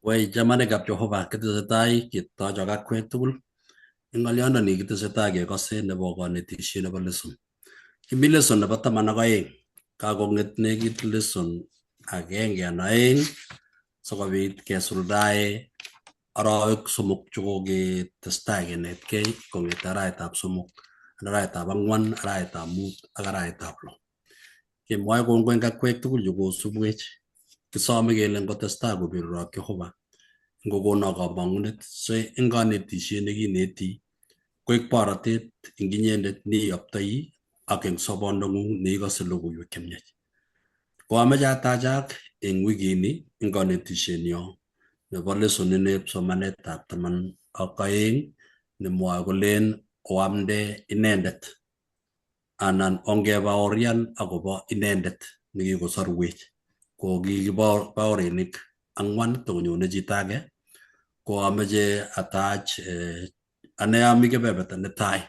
Wei chamanikab Jehova kitesetai ketochok akwek tugul eng ng'olyondoni kitesetai kekose nebo konetisiet nebo lesson. Kimi lesson nebo 12, kakong'et nekit lesson 1 anan 2 sikobit kesuldae arawek 3 chekoketestai kenetkei kong'ete arawetab 3, arawetab 4, arawetab 5 ak arawetab 6. Kemwoe kongoi eng akwek tugul chekosubwech. Kisome kele ngotestai koberurok Jehova ngokonok kamang'unet so eng kanetisiet nekineti koek borotet eng inyendet neiyoptoi ak eng sobondong'ung neikose logoiwek chemiach. Ko ameche atachak eng wikini eng kanetishenyo nebo lessonineb somanetab 12 nemwoe kolen oamde inendet anan ongebaorian akobo inendet nekikosorwech. Ko kikibaorinik 4 tokonyone chito age ko ameche atach ane ami kebeberta netai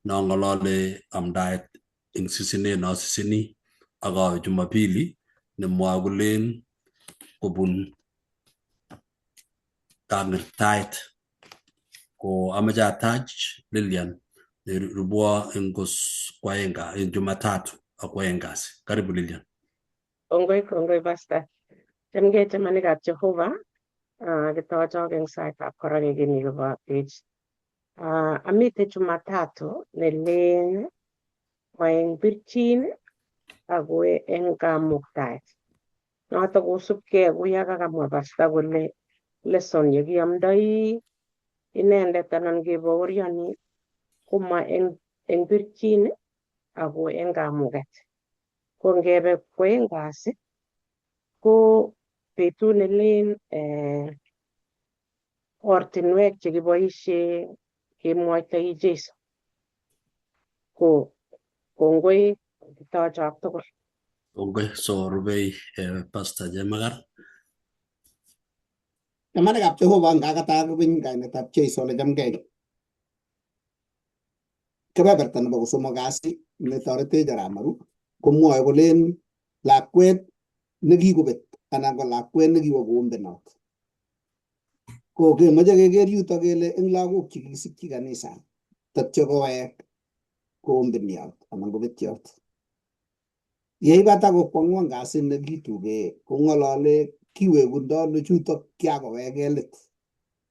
nong'olole amdaet eng sisinet nosisini ak awe Jumapili nemwoe kolen kobun kang'irtaet. Ko ameche atach Lilian nerubwo eng eng Jumatatu ak kwoeng kasi. Karibu Lilian. Kongoi kongoi pastor. Chamgei chamanikab Jehova. Kitochok eng saitab kora kekeni kobo page. Amite Jumatatu nelen eng birchin ako eng kamuktaet. Noto kosubkei kuya kakamwa pastor kole lesson yekiamdoi inendet anan kebaorioni koma eng birchin ako eng kamuket. Ko ngebe kwoeng kasi ko betut nelen ortinwek chekiboisie kemwoitoi Jesu. Ko kongoi kitochok tugul. Kongoi so rubei Pastor Chemakar. Chamanikab Jehova ngakatakubiny kainetab Jesu ole chamgei. Kebeberta nebo kosomok kasi netoretech arap Maru komwoe kolen lakwet nekikobet anan ko lakwet nekiwo koombenot. Ko kemoche keker yuto kele eng lagok chekikisikyi kanisa tatyo kowek koombeniot anan kobetiot. Yeibata kokwo ang'wan kasi nekituge kong'olole kiwekundo ano chutok kiakowek let.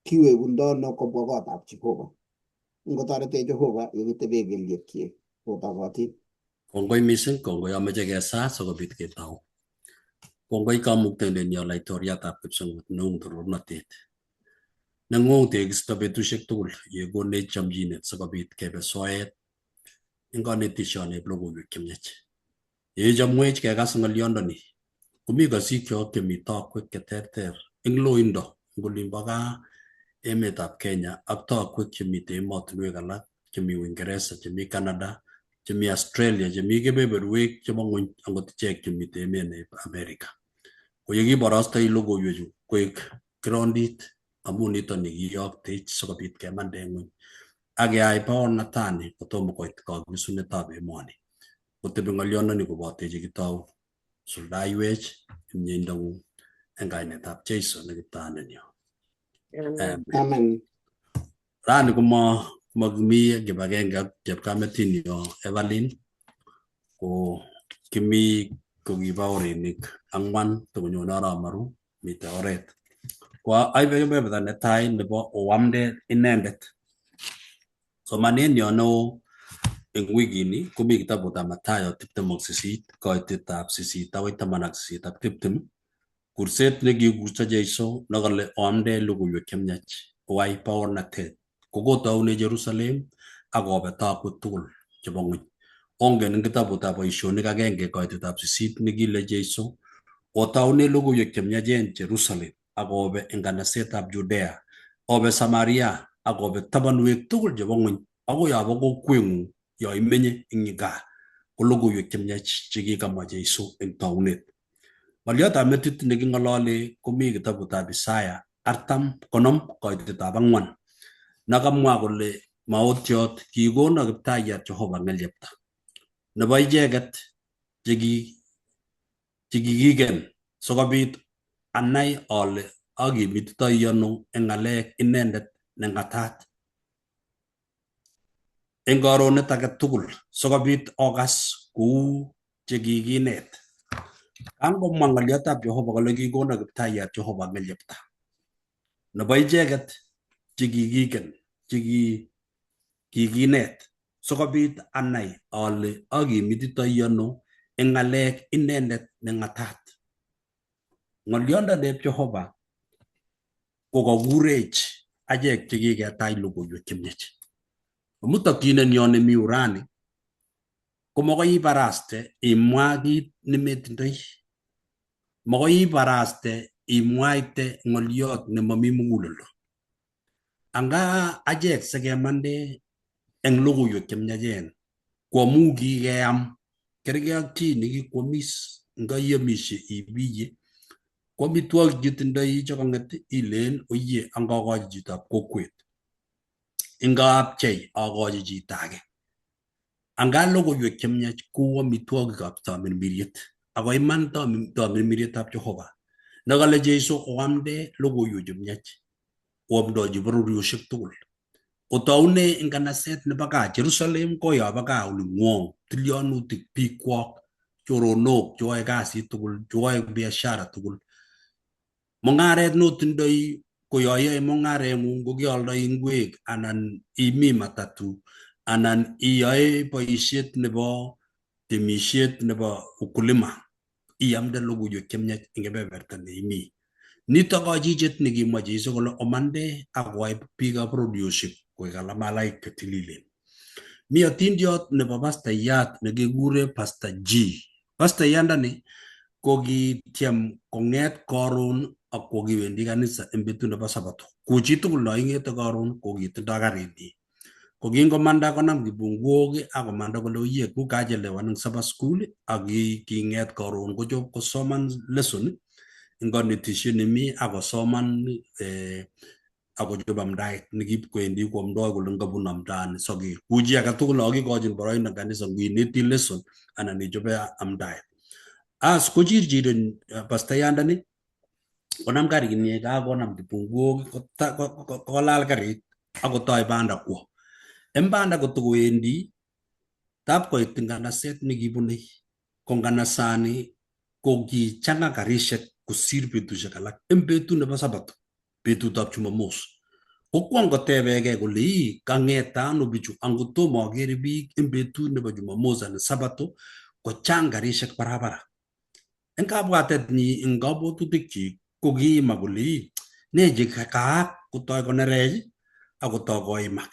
Kiwekundo ano kobwa kotab Jehova. Ngotoretech Jehova yekitebe kelyekchik kotokotin. Kongoi mising, kongoi ameche kesaa sikobit ketou. Kongoi kamuktaindenyo laitoriatab Kipsengwet neung torornatet. Neng'ung tekisto betusiek tugul yekonech chomchinet sikobit kebe soet eng kanetishaneb logoiwek chemiach. Yechomwech kekas ng'olyondoni komi kasikyok chemi tokwek cheterter eng loindo eng olimbo gaa emetab Kenya ak tokwek chemite emotinwek alak chemi Uingereza, chemi Canada, chemi Australia, chemi kebeberwek chebo ng'wony akot ichek chemite emet nebo America. Ko yekiborostoi logoiwechu koek kirondit amu nito nikiyoktech sikobit kemande ng'wony ak keyai baornatani kotomo koit kakisunetab emoni. Kotebi ng'olyondoni kobotech yekitou suldaiwech mieindong'ung eng kainetab Jesu ne kiptayandenyo. Amen. Amen. Rani komo kimi kibagenge ak chepkametinyo Evelyn ko kimi kokibaorinik 4 tokonyone arap Maru mite oret. Ko aibe kebeberta netai nebo oamde inendet. Somanenyo neo eng wikini komi kitabutab Mathayo 28 koitetab 8 akoi 18 ak 20. Kurset nekikurso Jesu nekale oamde logoiwek chemiach oai baornatet kokotoune Jerusalem ak obe tokwek tugul chebo ng'wony. Ongen eng kitabutab boisionik 1 koitetab 8 nekile Jesu otoune logoiwek chemiachen Jerusalem ak obe eng kanasetab Judea, obe Samaria ak obe tabanwek tugul chebo ng'wony akoi abo kokweng'ung yo imenye eng gaa. Ko logoiwek chemiach chekikamwa Jesu eng taunet. Ng'olyotab metit neking'olole komi kitabutab Isaya 40 koitetab 4 nekamwa kole maotiot kikono kiptayat Jehova ng'elyepta nebo icheket chekikiken sikobit anai ale Akimititoi ano eng ng'alek inendet ne ng'atat? Eng karonet age tugul sikobit okas kou chekikinet. Kangomwa ng'olyotab Jehova kole kikono Kiptayat Jehova ng'elyepta nebo icheket chekikiken chekikinet sikobit anai ale akimititoi ano eng ng'alek inendet ne ng'atat. Ng'olyondoneb Jehova kokakurech achek chekiketach logoiwek chemiach. Amu tokyinet nemi urani komakoi ibaraste imwa kit nemetindoi. Makoi ibaraste imwaite ng'olyot nemomi muguleldo. Anga achek sikemande eng logoiwek chemiachen ko amu kikeam kerkei ak chi nekikwomis nga iomishe ibiye ko amitwogik chetindoi chekong'et ilen oye angokochi chitab kokwet ingapchei akochi chito age. Anga logoiwek chemiach kou amitwogikab tamirmiriet ako iman tamirmirietab Jehova nekale Jeiso oamde logoiwek chemiach oamdochi bororiosiek tugul. Otoune eng kanaset nebo gaa Jerusalem koyobo gaa olingwong tilyanutik biikwok choronok cheoe kasit tugul cheoe biashara tugul mung'aret notindoi ko yo iyoe mung'areng'ung ko keoldoi ngwek anan imi matatu anan iyoe boisiet nebo temisiet nebo ukulima iamde logoiwek chemiach eng kebeberta neimi. Nitok kachichet nekimwa Jeiso kole omande ak koyai biikab bororiosiek koek alamalaik chetililen. Mi atindiot nebo pastayat nekikure Pastor G. Pastayandani ko kityem kong'et karon ak kwo kiwendi kanisa eng betut nebo sabato. Ku chitugul no ing'ete karon ko kitindoi karinyi. Ko kingomanda konam kipunguok ak komanda kole oye ku kachelewan eng Sabbath school ak king'et karon kochob kosoman lesson eng konetisiet nemi ak kosoman akochob amdaet nekipkwendi koamdoi kole ngabun amdaani soker. Ku chi age tugul akikochin boroindo eng kanisa ngineti lesson anan ichobe amdaet. As kochirchiren pastayandani konam karinyi kakonam kipunguok kolal karit akotoi banda kwo. En banda kotokowendi tab koit nganaset nekibunei ko nganasani ko kichanga karishek kosir betusiek alak en betut nebo sabato betutab Jumamos. Kokwong kotebegei kole ii kang'eta ano bichu angot tomo akere biik en betut nebo Jumamos anan sabato kochang karishek barabara. En kabwatet nyi en kabwatutikchik ko kiimak kole ii ne che kaak kotoi konerech akotoi koimak.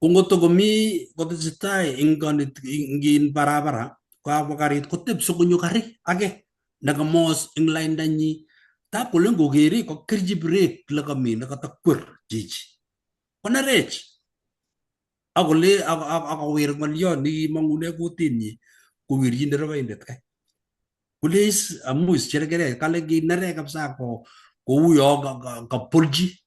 Ko ngotokomi kotesetai eng barabara kabwa karit kotepso konyo kari age nekamos eng laindanyi tab kole ngokere kokerchi brake lekami nekatakwer chichi konerech akole akowir ng'oliot nekimong'une kutinyi kowirchi nderebaindet kai kole is amu is cherekere kale kinerech kabisa ko kouyo kapolchi.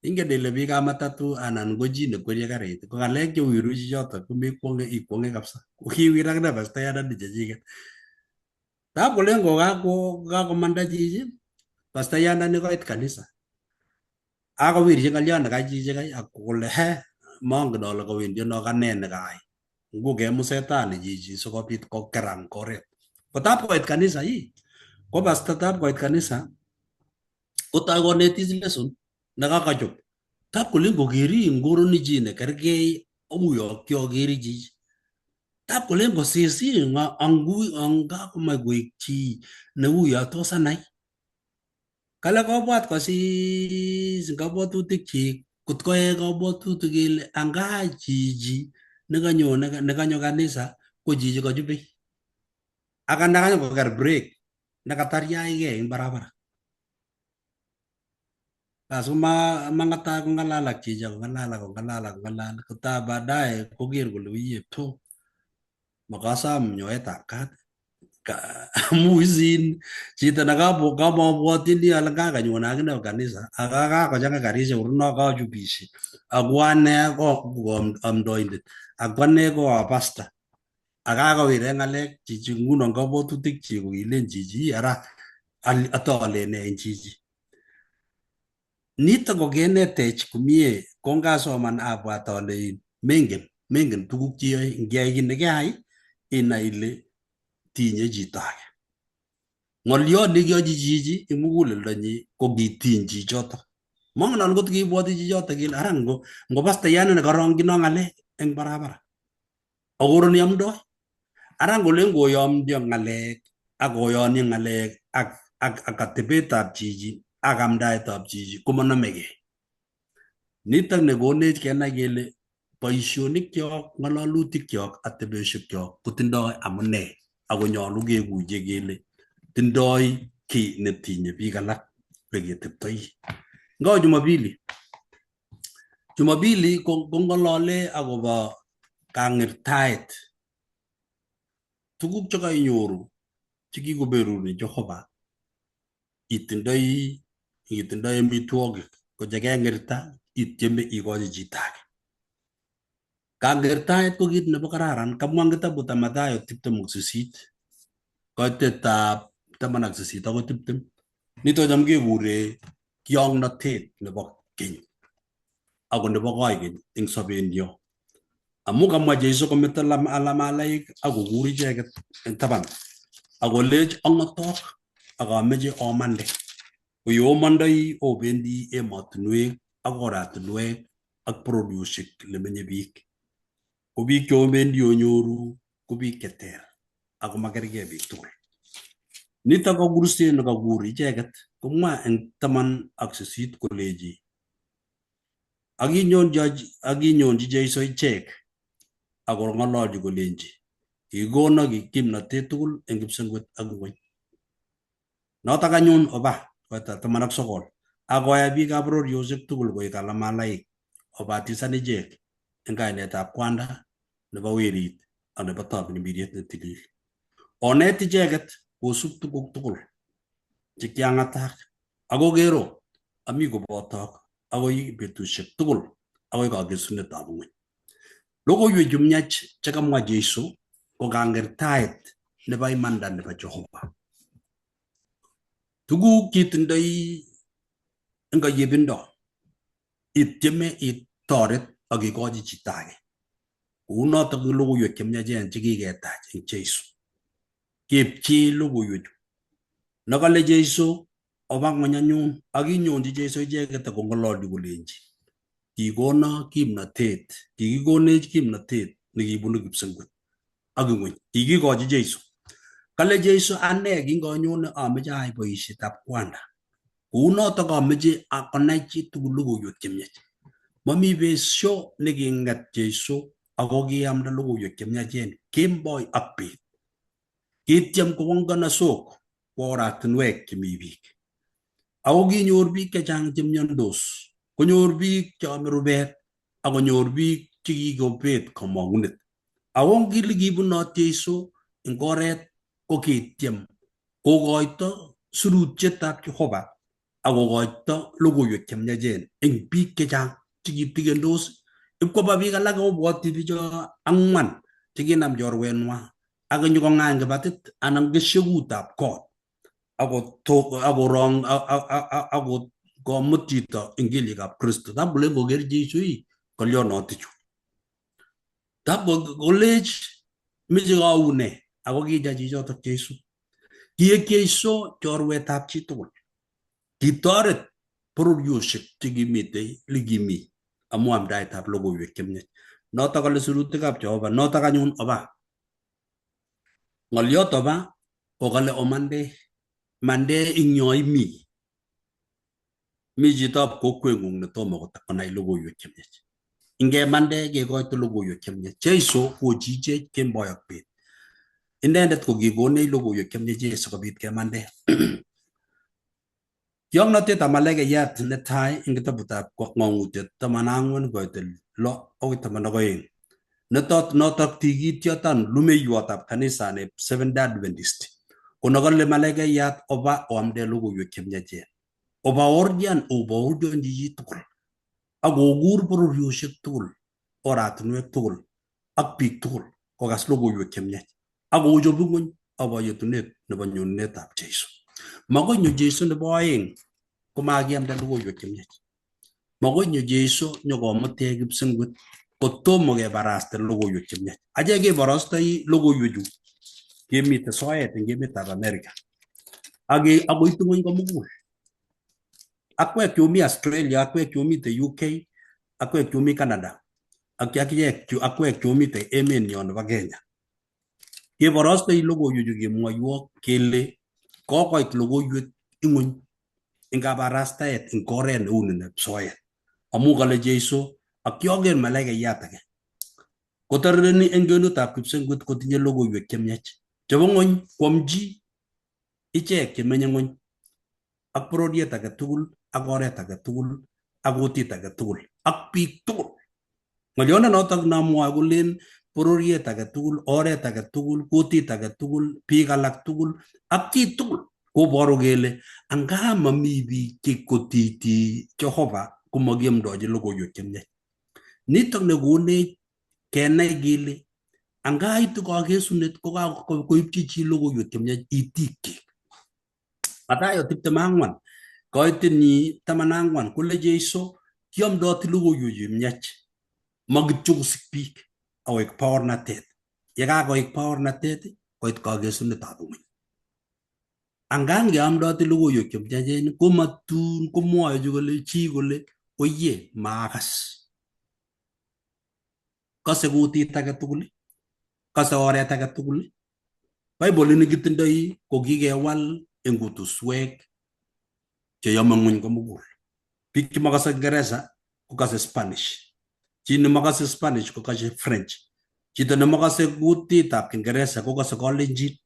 Ingen ile biikab matatu anan ko chi nekwerie karit ko ng'alek chewiru chichotok komekwong'e ikwong'e kabisa. Ko kiwir akine pastayandani chechiket. Tab kolen kokakomanda chichi pastayandani koit kanisa. Akowirchi ng'oliot nekai chichi kai ak kole he mongen ale kawendi ano kane nekaai. Ngu kemusetani chichi sikobit kokeran oret. Ko tab koit kanisa yi ko pasta tab koit kanisa kotoi konetis lesson nekakachop. Tab kolen kokeri ngoroni chi nekerkei uyo kiokeri chichi. Tab kolen kosisi angakomach koek chi neuyo tos anai. Kale kobwat kosis eng kabwatutikchik kot koyai kabwatutik kele anga chichi nekanyone nekanyo kanisa ko chichi kachubei. Aka nekanyo koker break nekatariaigei eng barabara. Bas mang'ata kong'alal ak chichi akong'alal akong'alal akong'alal kota baadaye koker kole uye to makasam nyoetab kat amu isin chito nekamabwotyini ale kakanyone akine kanisa aka kakochang'a karishek uruno kachupishe ako ane ko amdoindet ako ane ko a pastor akakowire ng'alek chichi nguno kabwatutik chi kokilen chichi ara Atolen nee en chichi. Nitok kokenetech komie kongasoman abwat ale mengen tuguk cheyoe ngiai kit nekeyai inai ile tinye chito age. Ng'oliot nekiyochi chichi eng muguleldonyi ko kitiny chichotok. Mongen ale ngot kiibwoti chichotok kele ara ngo ngo pastayat ne karongchino ng'alek eng barabara. Akoroni amdoi. Ara ngolen koyomyo ng'alek ak koyonye ng'alek ak atebetab chichi ak amdaetab chichi komonomegei. Nitok nekonech kenai kele boisionikyok, ng'ololutikyok, ateboshekyok kotindoi amune ako nyolu kekuye kele tindoi kiy netinye biik alak leketeptoi. Ngawe Jumapili. Jumapili kong'olole akobo kang'irtaet tuguk chekainyoru chekikoberurin Jehova itindoi amitwogik ko chekeng'irta itieme ikochi chito age. Kang'irtaet ko kit nebo kararan kamwa eng kitabutab Mathayo 28 koitetab 18 akoi 20. Nito cham kekure kiong'notet nebo keny ako nebo koikeny eng sobenyo. Amu kamwa Jesu kometo alamalaik akokur icheket eng taban akolech ang'otok akameche omande. Ko yeomondoi obendi emotinwek ak oratinwek ak bororiosiek lemenye biik. Ko biik cheobendi onyoru ko biik cheter ako makergei biik tugul. Nitok ko kurset nekakur icheket komwa eng 18 kolechi akinyonchi Jesu ichek akong'ololchi kolenji kikikono kimnotet tugul eng kipsengwet ak ng'weny. Notok anyun oba koita 19 akoyai biikab bororiosiek tugul koik alamalaik obatisan ichek eng kainetab Kwanda nebo werit ak nebo Tamirmiriet netilil. Onet icheket kosub tuguk tugul chekiang'atak ako kero ami kobotok akoi betusiek tugul akoi kakesunetab ng'weny. Logoiwek chu miach chekamwa Jesu ko kang'irtaet nebo imanda nebo Jehova. Tuguk cheitindoi eng kayebindo itieme itoret ak ikochi chito age. Kounotok eng logoiwek chemiachen chekiketach eng Jesu. Kepchee logoiwechu. Nekale Jesu oba ng'weny anyun akinyonchi Jesu icheket akong'ololchi kolenji kikono kimnotet, kikikonech kimnotet nekibunu kipsengwet ak ng'weny. Kikikochi Jesu. Kale Jesu ane kinganyone ameche ayai boisietab Kwanda. Kounotok ameche konai chitugul logoiwek chemiach. Mami besio neking'et Jesu ako kiamda logoiwek chemiachen kemboi ak bet. Kityem kowo nganasok kwo oratinwek chemi biik. Ako kinyor biik chechang chemiondos, konyor biik cheome rubet, akonyor biik chekikobet komong'unet. Ako ngile kibunot Jesu eng oret ko kityem kokoito surutietab Jehova akokoito logoiwek chemiachen eng biik chechang chekitigendos ipkoba biik alak kobwoti bicho ang'wan chekinam chorwenwa ak nyokong'any kibatit anan keshekutab kot akorong ako komut chito eng kelyekab Kristo. Tab kolen koker Jesu ii kolyonotichu. Tab kolech meche kaune ako kicha chichotok Jesu. Kiek Jesu chorwetab chitugul. Kitoret bororiosiek chekimitei likimi amu amdaetab logoiwek chemiach. Notok kale sirutikab Jehova, notok anyun oba. Ng'oliot oba kokale omande, mande ing yo imi. Mi chitab kokweng'ung netomo konai logoiwek chemiach. Ingemande kekoito logoiwek chemiach. Jesu kochichech kemboi ak bet. Inendet ko kikonech logoiwek chemiachen sikobit kemande. Kiong'notetab malaikayat netai eng kitabutab Ng'ong'utiet 14 koite 6 akoi 12. Netot notok tikityotan lumeiwotab kanisani Seventh Adventist. Ko nekale malaikayat oba oamde logoiwek chemiachen. Obaoryan obaoryanchi chitugul ak kokur bororiosiek tugul, oratinwek tugul ak biik tugul kokas logoiwek chemiach ak kochob ng'weny akobo yetunet nebo nyonunetab Jesu. Makoi nyo Jesu nebo oeng komakiamda logoiwek chemiach. Makoi nyo Jesu nyokomutech kipsengwet kotomo kebaraste logoiwek chemiach. Achek keborostoi logoiwechu kemite soet eng emetab America ak akoitu ng'weny komugul. Akwek chumi Australia, akwek chumite UK, akwek chumi Canada, ak akichek chu akwek chumite emenyo nebo Kenya. Keborostoi logoiwechu kemwoiwok kele kokoit logoiwek ing'weny eng kabarastaet eng oret neu ni nebo soet. Amu kale Jesu ak kioker malaikayat age kotorereni eng kwenutab kipsengwet kotinye logoiwek chemiach chebo ng'wony kwamchi ichek chemenye ng'wony ak bororiet age tugul ak oret age tugul ak kutit age tugul ak biik tugul. Ng'olyondo notok namwoe kolen bororiet age tugul, oret age tugul, kutit age tugul, biik alak tugul ak chi tugul koboru kele anga mami biik chekotiiti Jehova komakiamdochi logoiwek chemiach. Nitok nekonech kenai kele anga itu kakesunet kokakoipchi chi logoiwek chemiach itikyik. Mathayo 24 koitenyi 14 kole Jesu kiamdoti logoiwek chemiach ma kityo kosik biik akoik baornatet. Yekakoik baornatet koit kakesunetab ng'weny. Anga ngeamdoti logoiwek chemiachen komatun komwoe chu kole chi kole oye maakas. Kose kutit age tugul, kose oret age tugul. Bible ini kitindoi ko kikewal eng kutuswek cheyome ng'weny komugul. Biik chemakose Kingereza kokase Spanish. Chi nemakase Spanish kokase French. Chito nemakase kutitab Kingereza kokase Kalenjin.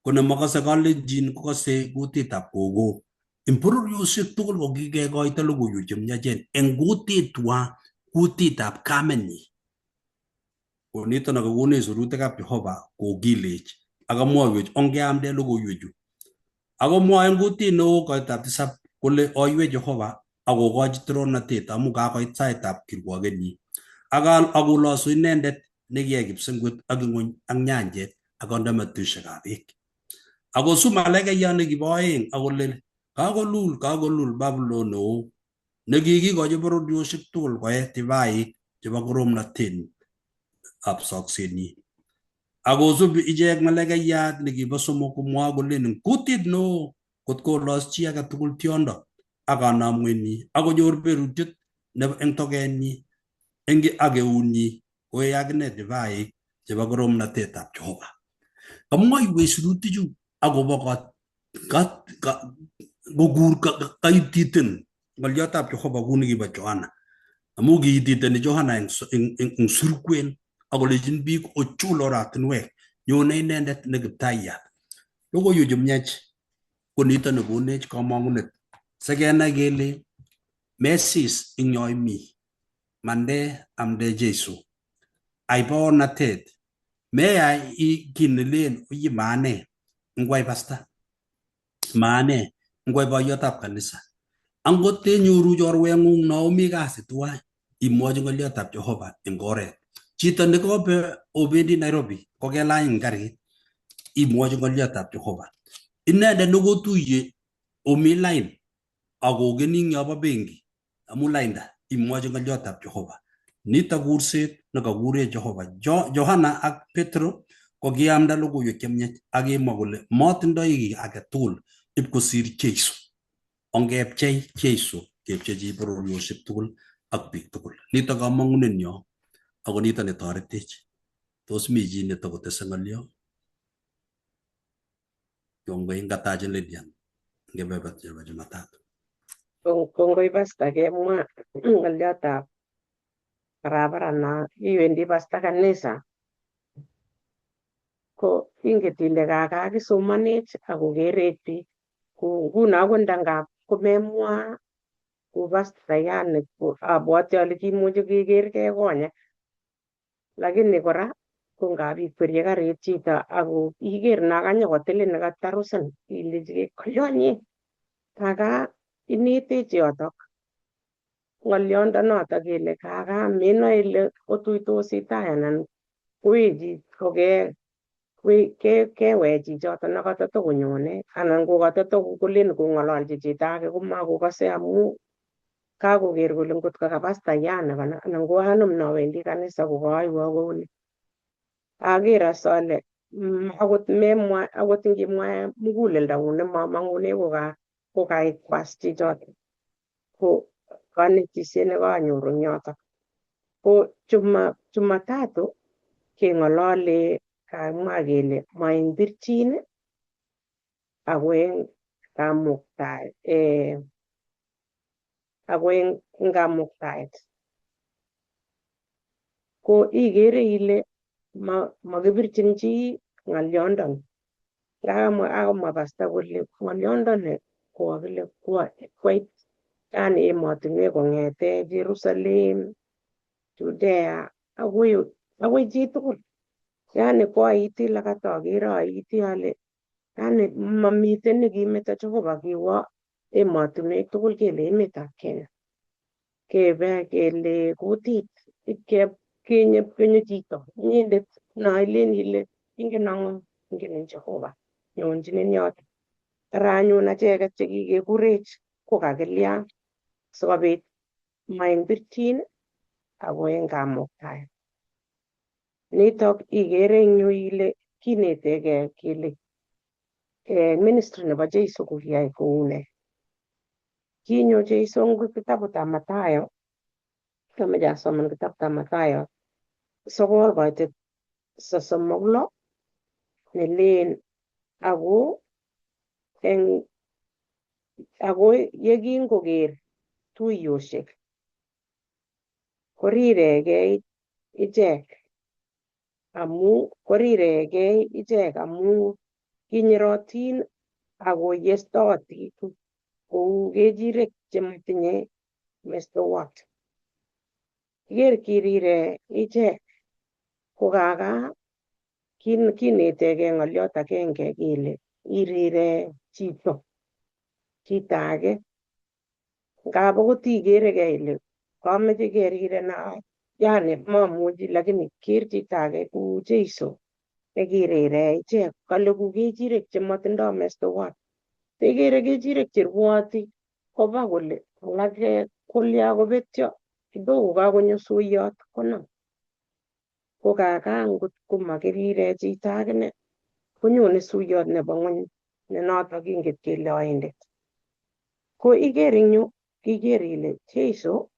Ko nemakase Kalenjin kokase kutitab kogo. Eng bororiosiek tugul ko kikekoito logoiwek chemiachen eng kutit kutitab kamenyi. Ko niton nekakonech sirutikab Jehova kokilech ak komwoiwech ongeamde logoiwechu. Ako mwoe eng kutit neo koitab tisab kole oiwe Jehova akokochi torornatet amu kakoit saitab kirwokenyi. Ak akolosu inendet nekiyai kipsengwet ak ing'wony ak nyanjet ak kondamatushekab beek. Akosub malaikayat nekibo oeng akole kakolul kakolul Babulon neo nekikikochi bororiosiek tugul koe divaik chebo koromnatet ab soksenyi. Akosub ichek malaikayat nekibo somok komwoe kolen eng kutit neo kot kolos chi age tugul tiondo ak kanamwenyi akonyor berutiet nebo eng tokenyi eng ak eunyi koe akine divaik chebo koromnatetab Jehova. Kamwoiwech sirutichu akobo kokur kaititen ng'olyotab Jehova kou nekibo Johana. Amu kiititeni Johana eng surkwen akolechin biik ochul oratinwek nyone inendet ne kiptayat. Logoiwek chemiach ko nito nekonech komong'unet sikenai kele mesis eng yo imi mande amde Jesu ai baornatet meyai kiy nelen oye maane ngwai pasta maane ngwai boiyotab kanisa angot tenyoru chorweng'ung no omi kasi tuwai imwochi ng'olyotab Jehova eng oret. Chito nekobe obendi Nairobi kokelany eng karit imwochi ng'olyotab Jehova. Inendet nekotuiye omi line akokeni eng yobo benki amu lainda imwochi ng'olyotab Jehova. Nito kurset nekakure Jehova. Johana ak Petro ko kiamda logoiwek chemiach ak kimwa kole motindoi kiy age tugul ipkosir Jesu. Ongepchei Jesu kepchechi bororiosiek tugul ak biik tugul. Nito kamong'unenyo ako nito netoretech. Tos mi chi netokotese ng'olyo? Kongoi ngatachin Lydian eng kebeberta nebo Jumatatu. Kongoi pasta kemwa ng'olyotab barabara na iwendi pasta kanisa ko inget ile kakakisomanech akokerech biik ko nguno akot nda ngap komemwa ko pastayat abwati ale kimuche kekerkei konyek lakini kora ko ngap ikwerie karit chito ako iker na kanyokotilin nekatarusin ilechi kolyonye kaka inetech yotok ng'oliondonotok kele kaka menoe ile otuitosi tai anan kowechi Kewe chichoto nekatotokonyone anan ko katatokolen kong'ololchi chito age komakokose amu kakoker kole ngot ko ka pastayat anan ko anum nowendi kanisa kokoywa kouni. Aker as ale akot memwa akot ngimwa muguleldang'ung nemomong'une kokaikwes chichoto. Ko konetisiet nekanyoru eng yotok. Ko Jumatatu keng'olole kamwa kele ma eng birchin ako eng kamuktaet ako eng kamuktaet. Ko ikere ile makibirchin chi ng'olyondoni. Kakamwa pasta kole ng'olyondoni kokakile koit yani emotinwek kong'ete Jerusalem, Judea akoi chitugul. Yani koaiti lakat akere aiti ale yani mamiten nekimeto Jehova kiwo emotinwek tugul kele emetab Kenya. Kebe kele kutit konyo chito inyendet noilen ile ingen ang'o ingen Jehova nyonchinin yoto. Ara anyun acheket chekikekurech ko kakilya sikobit ma eng birchin ako eng kamuktaet. Nitok ikere eng yu ile kinetekei kele ministry nebo Jeiso kokiyai koune. Kinyo Jeiso eng kitabutab Mathayo, ameche asoman kitabutab Mathayo 9:36 nelen ako eng ako yekingoker tuiyosiek korirekei ichek amu korirekei ichek amu kinyerotin ako yestootin kou kechirek chemotinye mestowot. Kiker kirire ichek ko kaka kinetekei ng'olyot agenge kele irire chito chito age ngap okot ikerekei ile kameche kerirena yani mamuchi lakini ker chito age kou Jeiso nekirire ichek kale ku kechirek chemotindoi mestowot. Ikere kechirek cherwoti koba kole alak kolya kobetyo kidogo kakonyo suiyot konam. Ko kaka ngot komakirire chito akine konyone suiyot nebo ng'weny ne notok kinget kele oindet. Ko iker eng yu iker ile Jeiso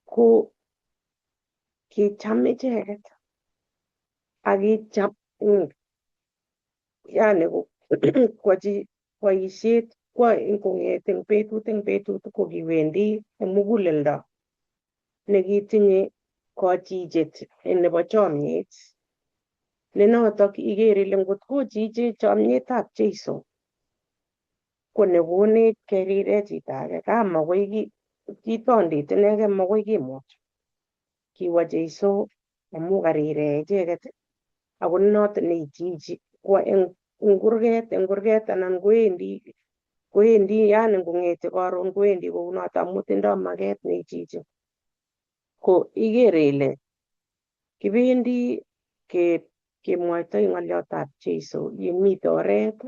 ko kicham icheket ak kicham yani kwachi boisiet kwa kong'et eng betut ko kiwendi eng muguleldo nekitinye kochichet nebo chomyet ne notok ikere ile ngot kochiche chomyetab Jeiso ko nekonech kerire chito age kamakoi kitondit inegei makoi kimuch kiwo Jeiso amu karire icheket ako noton neichichi kwa eng kurget anan kowendi yani kong'ete karon kowendi kounoto amu tindoi maket neichichi. Ko ikere ile kibendi kemwoitoi ng'olyotab Jeiso yemite oret,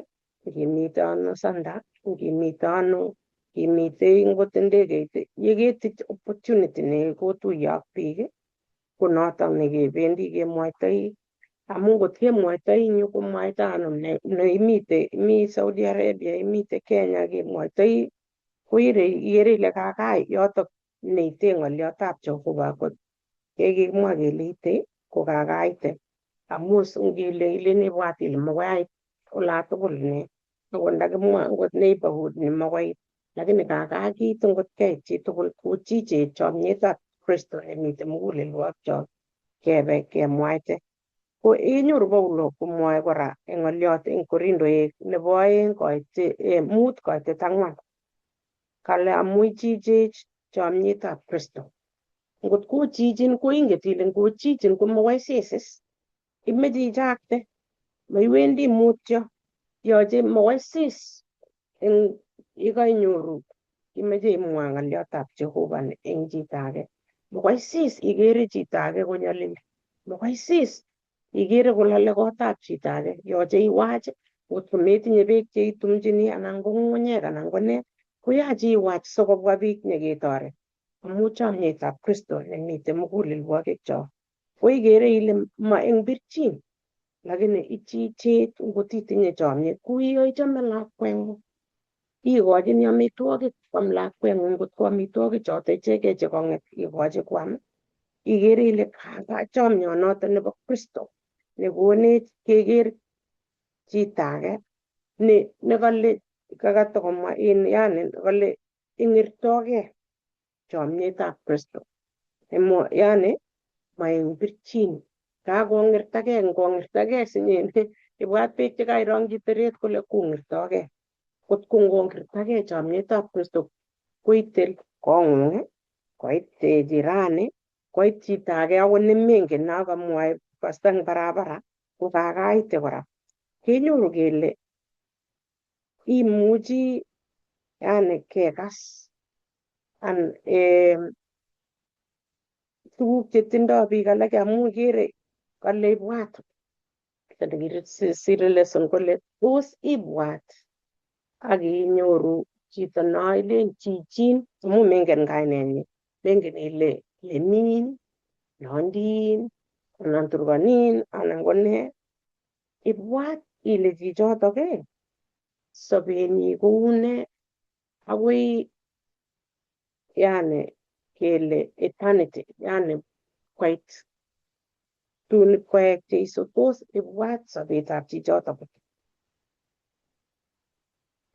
ngimite ano sanda, ngimite ano, ngimite ngot ndegeit, yeketich opportunity nekotuiye ak biik ko noton nekebendi kemwoitoi amu ngot kemwoitoi eng yu komwaita ano neimite imi Saudi Arabia, imite Kenya kemwoitoi koire ikere ile kakai yotok neite ng'olyotab Jehova kot kekimwa kele ite ko kakaite amu ngile ilen ibwat ile makoi ait olatugul ne akot ndakimwa ngot neighborhood ni makoi lakini kakaa kiit ngot keit chitugul kochiche chomyetab Kristo nemiten mugulelwokchok kebe kemwaite. Ko inyoru Paulo komwoe kora eng ng'olyot eng Korindoek nebo 2 5:4 kale amu ichichech chomyetab Kristo. Ngot kochichin ko inget ile ngochichin komakoi sisis imeche ichakte maiwendi mutyo yoche makoi sis eng yekainyoru imeche imwa ng'olyotab Jehova eng chito age makoi sis ikere chito age konyalili makoi sis Ikere kolole kotab chito age, yoche iwach ngot ko metinye beek cheitumchini anan ko ng'ung'unyek anan ko nee, koyache iwach sikobwa biik nyeketoret amu chomyetab Kristo nemiten mugulelwogikchok. Ko ikere ile ma eng birchin lakini ichichech ngotitinye chomyet kuyo ichome lakweng'ung. Ikochini amitwogik kwam lakweng'ung ngot ko amitwogik choto ichegei chekong'et ikochi kwam, ikere ile chomyonoto nebo Kristo nekonech keker chito age ne nekale kakatakomwa in yani kale ing'irtogei chomyetab Kristo. Yani maeng birchin kakong'irtagei ngong'irtagei sinyene ibwat beek chekairongchi teret kole kong'irtogei. Kot ko ngong'irtagei chomyetab Kristo koite kong'ung, koit jirani, koit chito age akot nemengen nakamwoe pasta eng barabara kokakaite kora. Kenyoru kele imuchi yani kekas an tuguk chetindoi biik alak amu ikere kale ibwat sire lesson kole tos ibwat ak inyoru chito no ilen chichin amu mengen kainenyi, mengen ile lemin, nondin, anan turkanin anan ko nee, ibwat ile chichotok sobenyi kou nee akoi yani kele eternity yani koit tun koek Jeiso tos ibwat sobetab chichotok.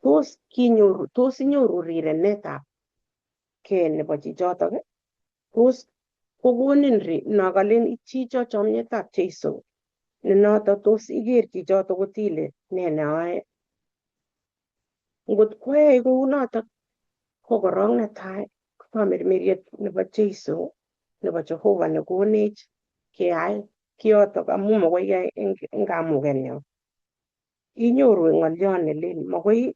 Tos kinyoru tos inyoru rirenetab kee nebo chichotok, tos kokonin nokalen chicho chomyetab Jeiso ne noto tos iker chichotok kotile ne neoe. Ngot koyai kounotok ko korong netai ko tamirmiriet nebo Jeiso nebo Jehova nekonech keyai kiotok amu makoi keyai eng kamukenyo. Inyoru ng'oliot nelen makoi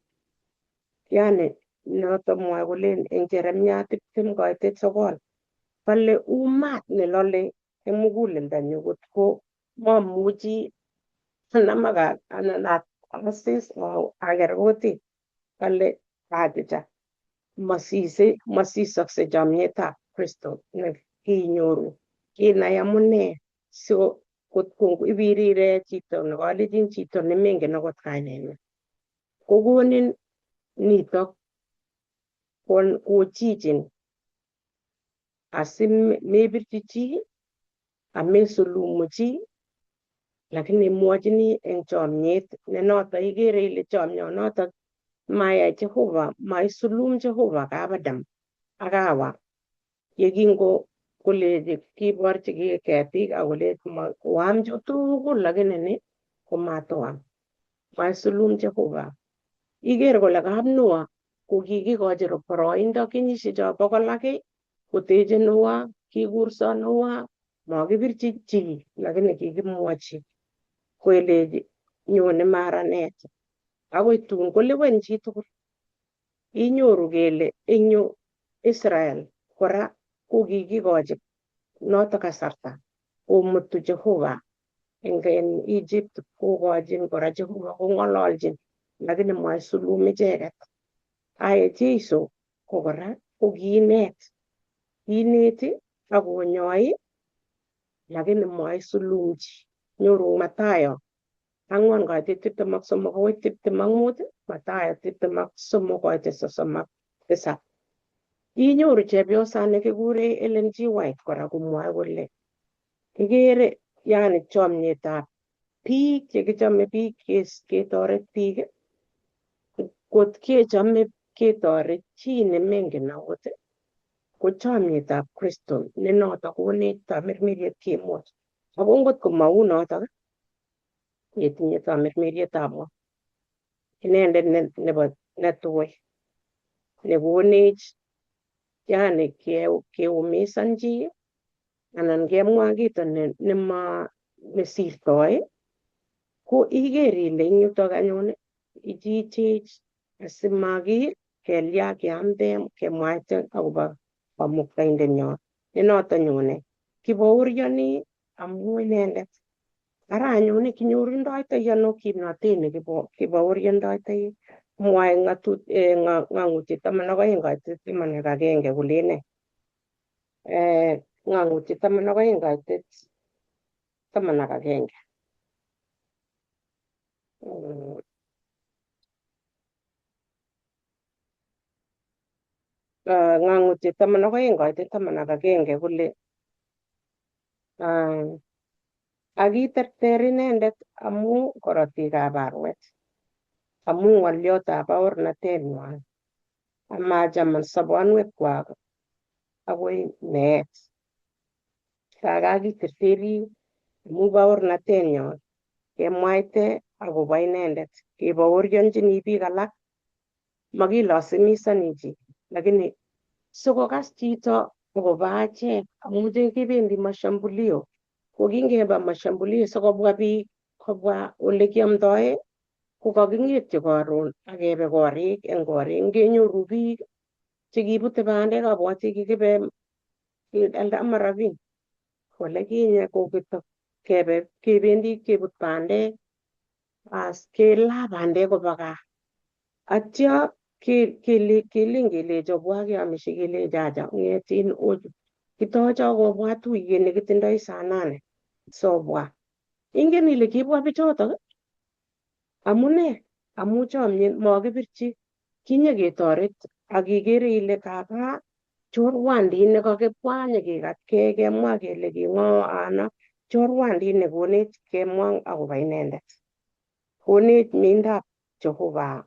yani noto mwoe kolen eng Jeremia 29:9 kole u maat nelole eng muguleldonyu kotko mamuchi anamak anan asis aker kutit kale achicha masise masisokse chomyetab Kristo ne kiinyoru kinai amune si kotko ibirire chito nekalechin chito nemengen akot kainenyi kokonin nitok kochichin asimebirchi chi amesulumu chi lakini imwochini eng chomyet ne noto ikere ile chomyonotok mayai Jehova maisulum Jehova kap Adam ak Hawa yekingo kolechi kiborchi ketik ak kolechi oam chu tugul lakini ni komatoam maisulum Jehova. Iker kole kap Noah ko kikikochi boroindo kenyisiek cho bokol ak kiy koteche Noah, kikurso Noah, makibirchi chi lakini kikimwochi kelechi nyone maranet akoi tun kolewen chitugul. Inyoru kele eng yu Israel kora ko kikikochi noto kasarta komutu Jehova eng Egypt kokochin kora Jehova kong'ololjin lakini maisulum icheket. Aya Jeiso ko kora ko kiinet, kiineti ak konyoi lakini maisulum chi. Nyoru Mathayo 4:23 akoi 25, Mathayo 23:37. Inyoru chepyosa nekikure Ellen G. White kora komwoe kole kikere yani chomyetab biik chekichome biik ketoret biik kot kechome ketoret chi nemengen akot ko chomyetab Kristo ne notok konech tamirmiriet kemwoch. Ako ngot ko mau notok ketinye tamirmirietab ng'o inendet nebo netui nekonech yani keumisan chi anan kemwa kito nema nesirtoi ko iker ile eng yutok anyun ichichech asimaki kelya keamde kemwaite akobo kamuktaindenyo ne noto nyone kibaorioni amu inendet. Ara anyun kinyorundoitoi ano kimnotet nekibaoriondoitoi? Mwae ng'ang'utiet 12 kaitet 11 kole nee? Ng'ang'utiet 12 kaitet 11. Ng'ang'utiet 12 kaitet 11 kole akiterter inendet amu korotikab arwet, amu ng'olyotab baornatenywan, amachaman sobonwekwak akoi meet. Kakakiterteri amu baornatenyon kemwaite akobo inendet, kebaorionjini biik alak, makilasimisani chi, lakini sikokas chito akobo achek amu kibendi mashambulio, ko kingeba mashambulio sikobwa biik kobwa ole kiamdoe ko kaking'etyi karon akebe korik eng korik ngenyoru biik chekibute bandek abwati kikibe Eldama Ravine ole kinye kokitok kebe kebendi kebut bandek as kelaa bandek koba gaa atya kelen kelechi obwa keamishe kelechi acha ng'etin kitocho kobwa tuyet nekitindoi saa nane sobwa ingen ile kibwa bichotok amune amu chomyet makibirchi kinyeketoret ak ikere ile kaka chorwandit nekakibwa nyekekatkei kemwa kele king'o ano chorwandit nekonech kemwa akobo inendet konech miendap Jehova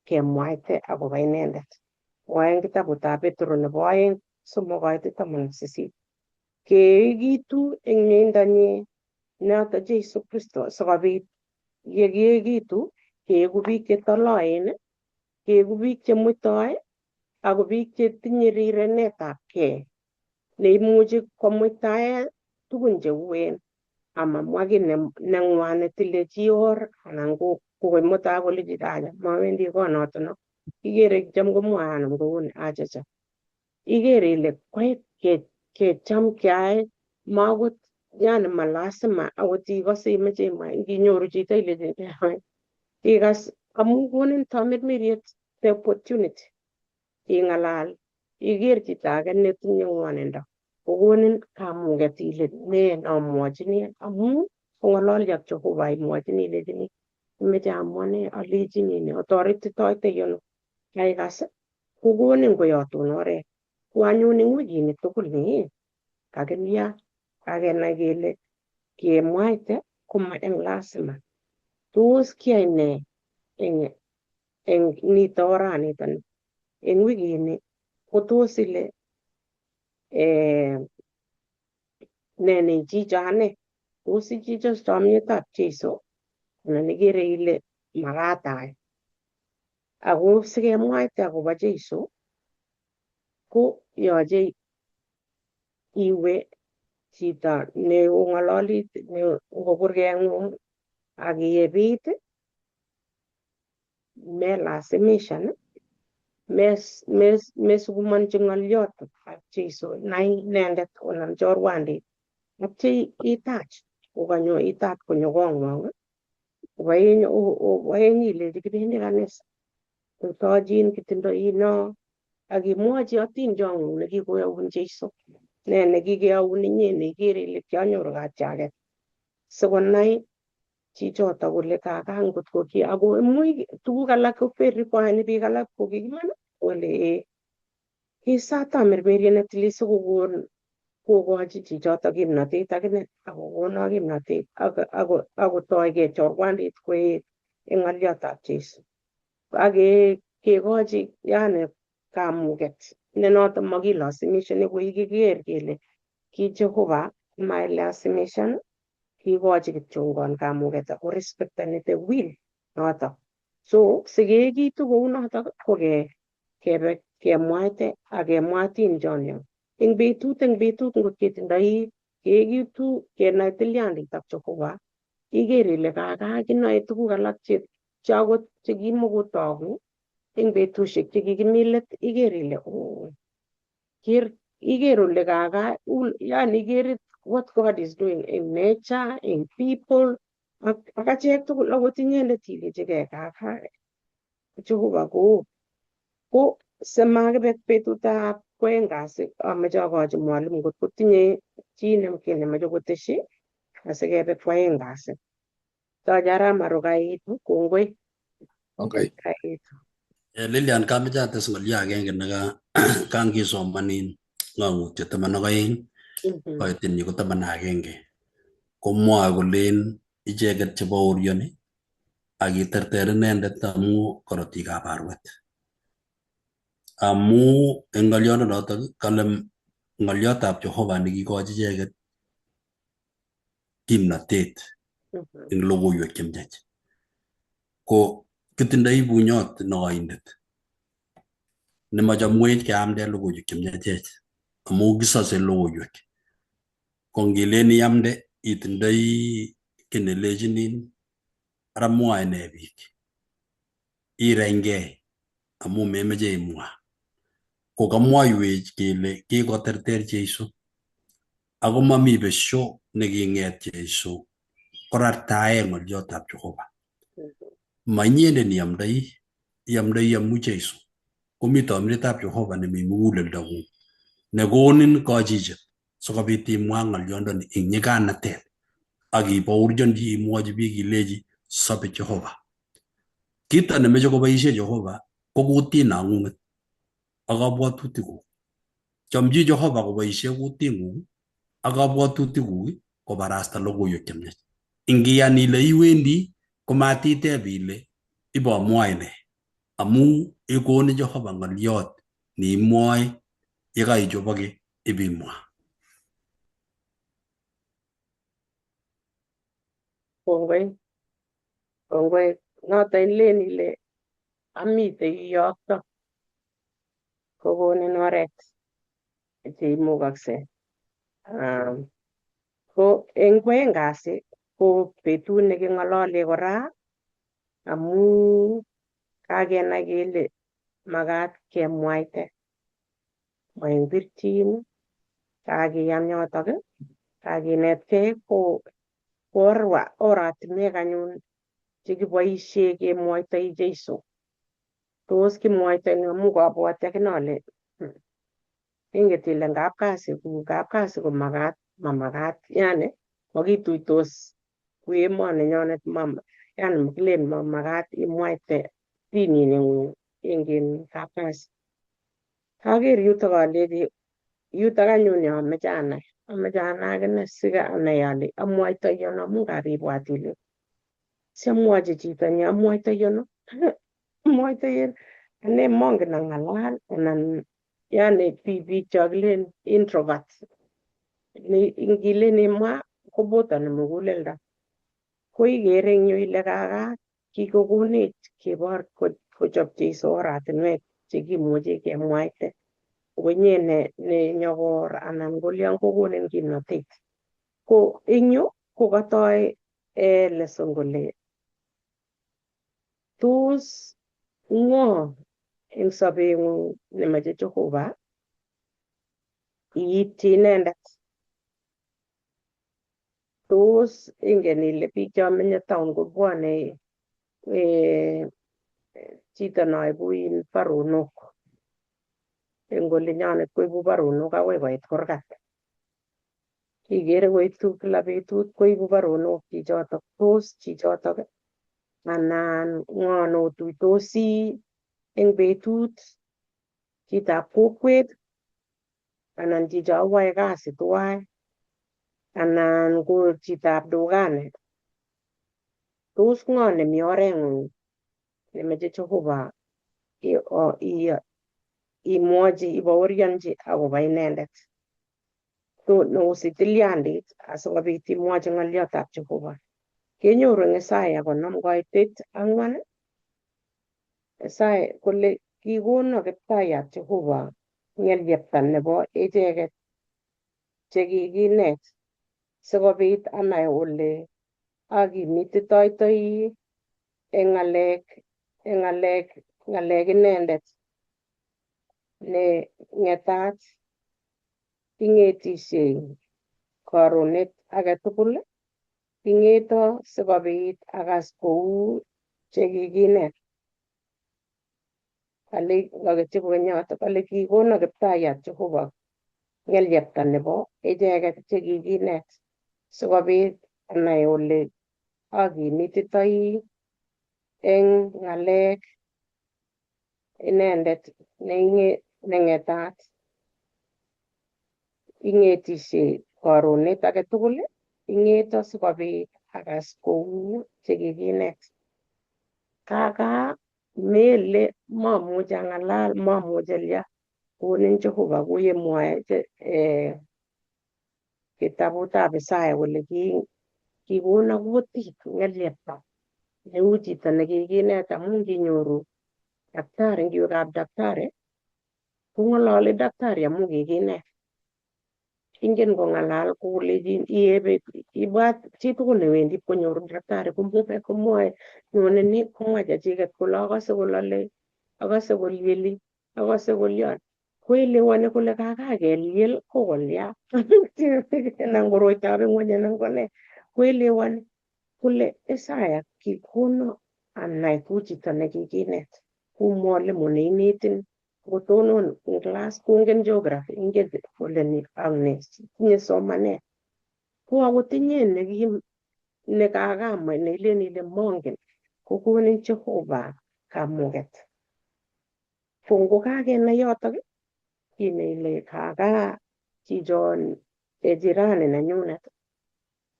kemwaite akobo inendet mwae eng kitabutab Petro nebo 2 3 kaitet 18 keekitu eng mieindanyi noto Jesu Kristo sikobit yekiekitu keeku biik chetoloen keeku biik chemuitoi ako biik chetinye rirenetab kei neimuchi komuitae tugun cheuen amamwa kiy neng'wan netile chi or anan kokoi mutai kole chito acha mawendi konotono ikere cham komwoe anom kouni achacha ikere ile koit kecham keae makot yani malasima akot ikose imoche imwa nginyoru chito ilechi ikas amu konin tamirmiriet the opportunity ing'alal iker chito age netinye ng'wonindo kokonin kamuket ile ne nomwochini amu ong'ololi ak Jehova imwochini ilechini imeche amwa ne alechini ne otoretitoite ano kaikas kokonin koyotun oret ko anyun eng wikini tugul ni kakilya kakenai kele kemwaite koma eng lasima tos kiyai ne eng nito oranitoni eng wikini kotos ile ne neichicho ane tos ichicho chomyetab Jesu anan ikere ile makat ayai ako sikemwaite akobo Jesu ko yoche iwe chito neong'ololi ngokurkeng'ung ak iebit melasimishan mesukumonchi ng'olyot ab Jesu nai inendet onam chorwandit atya itach kokanyo itach konyo kong'wong oboeny ilechi kibendi kanisa tochin kitindoi no ak imwochi atindong'ung nekikoyoun Jesu ne nekikeyoun inye neikere ile kianyoru katyaket sikonai chichoto kole kaka ngot ko ki ako imuch tuguk alak ko verifyeni biik alak ko kikiman kole kisatamirmiriet netilil sikokon kokochi chichoto kimnotet akine akokono kimnotet akotoige chorwandit koet eng ng'olyotab Jesu ak kekochi yani kamuket ne noto makilasimishani kokikiker kele ki Jehova mailasimishan kikochi kityongon kamuket ako respektani the will noto so sikeekitu kounotok ko kebe kemwaite ak kemwa atindionion eng betut ngot ketindoi keekitu kenai tilyandit ak Jehova iker ile kaka kinoe tuguk alak che akot chekimokotoku eng betusiek chekikimi let iker ile ker iker ole kaka yani ikere What God is doing in nature, in people, ak achek tugul akot inyendet ilechigei kaka Jehova ko ko simakibek betutab kwoeng kasi amoche akochi mwalimu ngot kotinye chi nemoche kotesyi asikebe kwoeng kasi. Toche arap Maru kaitu kongoi. Okay. Kaitu. Lilian kameche ates ng'olyo agenge neka kangisomanin ng'ong'utiet 12 koitin ko 11 komwoe kolen icheket cheboorioni ak kiterter inendet amu korotikab arwet. Amu eng ng'oliondonotok kale ng'oliotab Jehova nekikochi icheket kimnatet eng logoiwek chemiach. Ko kitindoi bunyot neoindet nemochomwech keamde logoiwek chemiachech amu kisose logoiwek. Ko ngilen iamde itindoi kiy nelechinin ara mwoe nee biik irenyke amu memeche imwa. Ko kamwoiwech kele kikoterter Jeiso ako mami besio neking'et Jeiso korartae ng'oliotab Jehova. Ma inyendet niamdoi, iamdoi amu Jeiso. Komi tomiretab Jehova nemi muguleldang'ung nekonin kochichet sikobit imwa ng'oliondoni eng nyiganatet ak ibaorionchi imwochi biik ilechi sobe Jehova. Kito nemeche koboisie Jehova ko kutit nang'ung'et ak kabwatutikuk. Chomchi Jehova koboisie kuting'ung ak kabwatutikuk kobarasta logoiwek chemiach. Ingiyan ile iwendi komatiteb ile ibomwoe nee amu ikonin Jehova ng'oliot neimwoe yekaichoboke ibimwa. Kongoi. Kongoi. Noton ilen ile amite iyokto kokonin oret cheimukokse. Ko eng kwoeng kasi ko betut neking'olole kora amu kakenai kele makat kemwaite ma eng birchin kakiyan yotok kakinetkei ko oratinwek anyun chekiboisie kemwoitoi Jeiso. Tos kimwoitoi amu kabwati akine ale inget ile ngap kasi ku kapkasi ko makat mamakat yani makituitos ku emoninyonet yani makilen mamakat imwaite dinit neng'ung ingen kapkasi. Kaker yutok alechi yutok anyun ye amoche anai amoche anai akine sikanai ale amwoitoi ano amu ngap ibwat ile siamwochi chito ni amwoitoi ano amwoitoi ane mongen ang'alal anan yani biik cho kilen introvert ni ngilen imwa kobotoni muguleldo ko ikere eng yu ile kaka kikokonech kebor kochob Jeiso oratinwek chekimuche kemwaite ko inye ne nyokor anan kolian kokonin kimnotet. Ko eng yu ko katoi lesson kole tos ng'o eng sobeng'ung nemoche Jehova iityi inendet. Tos ingen ile biik chomenye town kobwone chito noibu in baronok eng olinyonet koibu baronok akoi koit kurgat. Ikere koitu kila betut koibu baronok chichotok tos chichotok anan ng'o notuitosi eng betut chitab kokwet anan chicho oyoe kasi tuwai anan ko chitab dukani. Tos ng'o nemi oreng'ung nemoche Jehova imwochi ibaorionchi akobo inendet. To neusi tilyandit asikobit imwochi ng'oliotab Jehova. Kenyoru eng Isaya 54 Isaya kole kikono kiptayat Jehova ng'elyepta nebo icheket chekikinet sikobit anai ole akimititoitoi eng ng'alek inendet ne ng'etat ing'etishei Karonet age tugul king'eto sikobit akas kou chekikinet. Kale kaketyi kokeny yoto kale kikono Kiptayat Jehova ng'elyepta nebo icheket chekikinet sikobit anai ole akimititoi eng ng'alek inendet neng'etat ing'etishe karonet age tugul ing'eto sikobit akas kou chekikinet. Kaka mele mamuchi ang'alal, mamuchi alya konin Jehova kuyemwoe kitabutab Isaya kole kikono kutit ng'elyepta neu chito nekikinet amu kinyoru daktari, ngiwe kap daktari kong'ololi daktari amu kikinet. Ingen kong'alal kolechin iee beek, ibwat chitugul newendi konyoru daktari komwoe nyone ni komwa chechiket kole akose kolole, akose kolyeli, akose kolyon. Koelewoni kole kaka kelyel ko kolya anan koroitab ing'weny anan ko nee. Koelewoni kole Isaya kikono anai ku chito nekikinet, ku mwalimu neinetin kotonon eng class kongen geography, ingen kole ni ak ne, tinye somanet. Ko akot inye nekakamwa neilen ile mongen, kokonin Jehova kamuket. Ko ngokakenai yotok, inai ile kaka chichon jirani nenyunet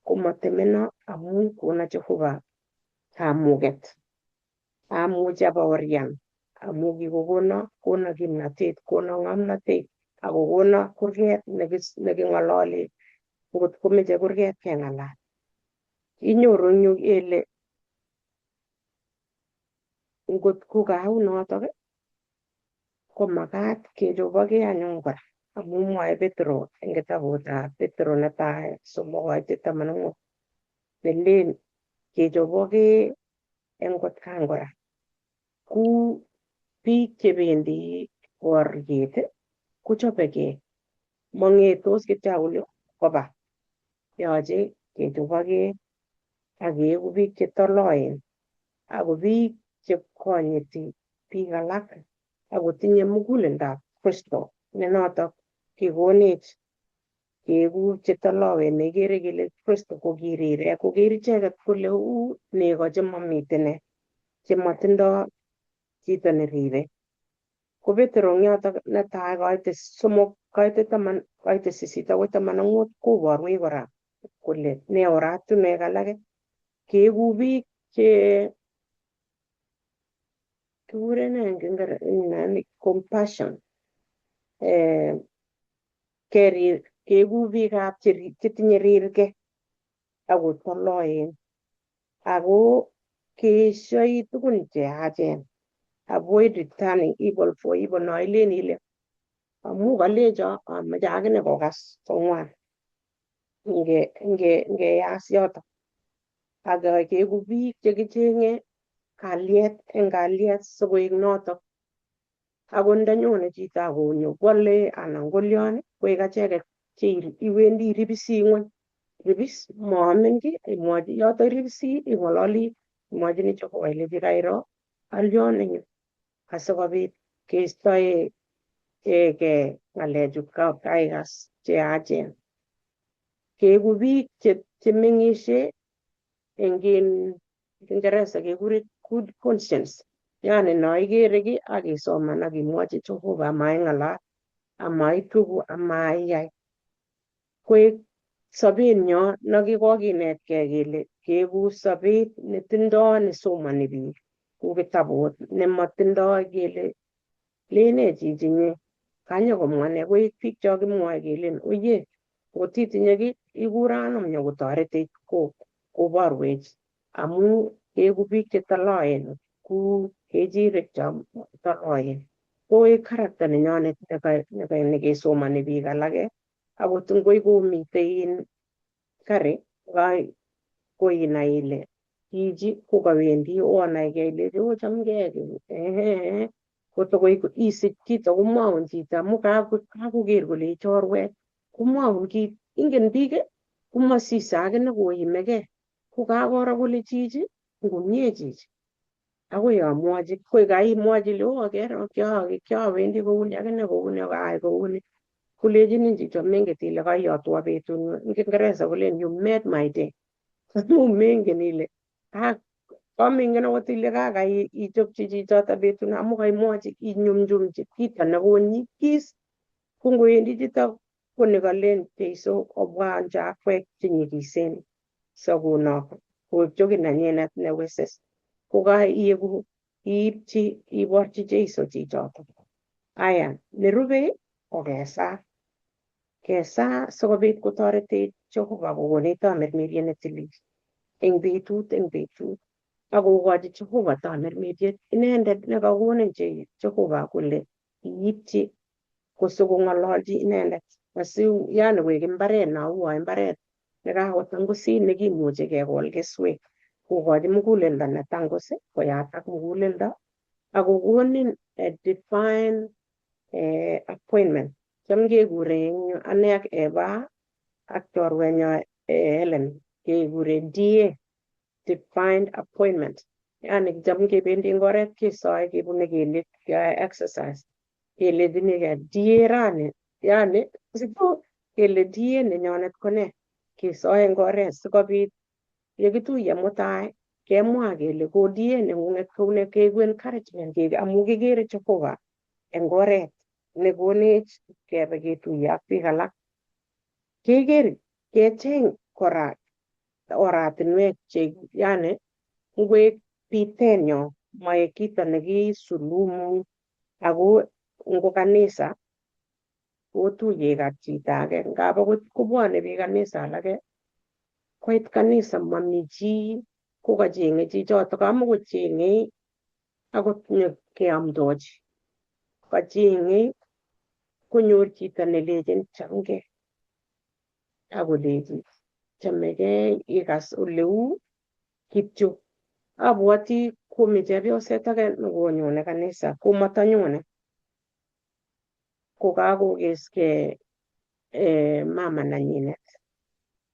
komatemeno amu kona Jehova kamuket. Amuch abaorian amu kikokono kono kimnatet, kono ng'omnotet akokono kurget neking'olole ngot komeche kurget keng'alal. Inyoru eng yu kele ngot ko kou notok komakat kechobokee anyun kora amu mwoe Petro eng kitabutab Petro netai 3:14 nelen kechobokee eng kotkan kora ku biik chebendi boriet kochobekee, mong'etos kityo kole koba, yoche kechobokee ak keeku biik chetoloen ako biik chekonyiti biik alak akotinye muguleldab Kristo ne notok kikonech keeku chetoloen nekikere kele Kristo kokirirek koker icheket kole u nego chemomiten nee chemotindoi chito neribe. Ko Petro eng yotok netai koite 3 koite 10 koite 8 akoi 15 koborwech kora kole ne oratinwek alak keeku biik che kikuren nee eng compassion, keeku biikab chetinye rirge ako toloen ako keeshoi tugun cheyachen, avoid returning evil for evil. No ilen ile amu kalecho amoche akine kokas kong'wan ngeyas yotok ak keeku biik chekicheng'e kalyet eng kalyet sikoek notok. Ako ndanyone chito akonyo kwole anan kolyon koek acheket che iwendi iribisi ng'weny, ribis moamin kiy, imwochi yoto iribisi ing'ololi imwochini Jehova ilechi kairo alyon eng yu asikobit keistoe ke ng'alechu kaikas cheyachen. Keeku biik chemeng'ishe eng Kiingereza kekure good conscience, yani no ikere kiy ak isoman ak imwochi Jehova amaing'alal, amaituku, amaiyai. Koek sobenyo nekikokinetkei kele keeku sobet netindoi nesomoni biik kou kitabut nemotindoi kele lene chichi nye kanye komwa nee, koek biik cho kimwoe kelen oye ngot itinye kiy ikure anom nyokotoretech koborwech amu keeku biik chetoloen ku kechirek cho toloen. Koek character nenyonet nekesomoni biik alake akot ngoi komitei kari koinai ile chichi kokawendi onaikei ilechi ochamgei ehe kotokoi isich chito komwaun chito amu kakoker kole ichorwet komwaun kit ingen biik Komasise akine koimegei, ko kakoro kole chichi ngomie chichi. Akoi amwochi, koi kaimwochi ile oo kero kiowendi kouni akine kouni akayai kouni. Kolechinin chicho menget ile kaiyotwo betut eng Kiingereza kolen you made my day. Amu mengen ile kamengen akot ile kakaichopchi chichoto betut amu kaimwochi inyumnyumchi kito nekonyikis. Ko ngowendi chito ko nikalen Jeiso obwa onjo akwek chenyikisen sokonok koipcho kiy nenyinet newisis. Ko kaieku iipchi iborchi Jeiso chichoto. Aya, nerube ko kesaa. Kesaa sikobit kotoretech Jehova kokonech tamirmiriet netilil eng betut eng betut akokochi Jehova tamirmiriet inendet nekakonin Jehova kole iipchi kosikong'ololchi inendet asi yani koik imbaret nauo imbaret nekakotangusit nekimuchi kekol keswek kokochi muguleldo netangus koyatak muguleldo akokonin a divine appointment. Cham kekure eng yu ane ak Eva ak chorwenyo Helen kekure DA, divine appointment. Yani cham kebendi eng oret kesoe kebune kelyek keyoe exercise kelechinigei DA rani, yani kele DA nenyonet ko nee, kesoe eng oret sikobit yekituiye mutai kemwa kele ko DA neng'ung'et koune keiku encouragement amu kikere Jehova eng oret nekonech kebe ketuiye ak biik alak. Keker kecheng kora oratinwek che yani ngwek bitenyo moek kito nekisulumu ako ngo kanisa otuye ak chito age ngap akot kobwone biik kanisa alake koit kanisa mami chi kokacheng'e chichoto kamakocheng'e akot nyokeamdochi kacheng'e konyor chito nelechin chamgei akolechi chamegei ikas oleu kityo. Abwoti komi chepyoset age nekonyone kanisa komatanyone kokakokeskei mama nenyinet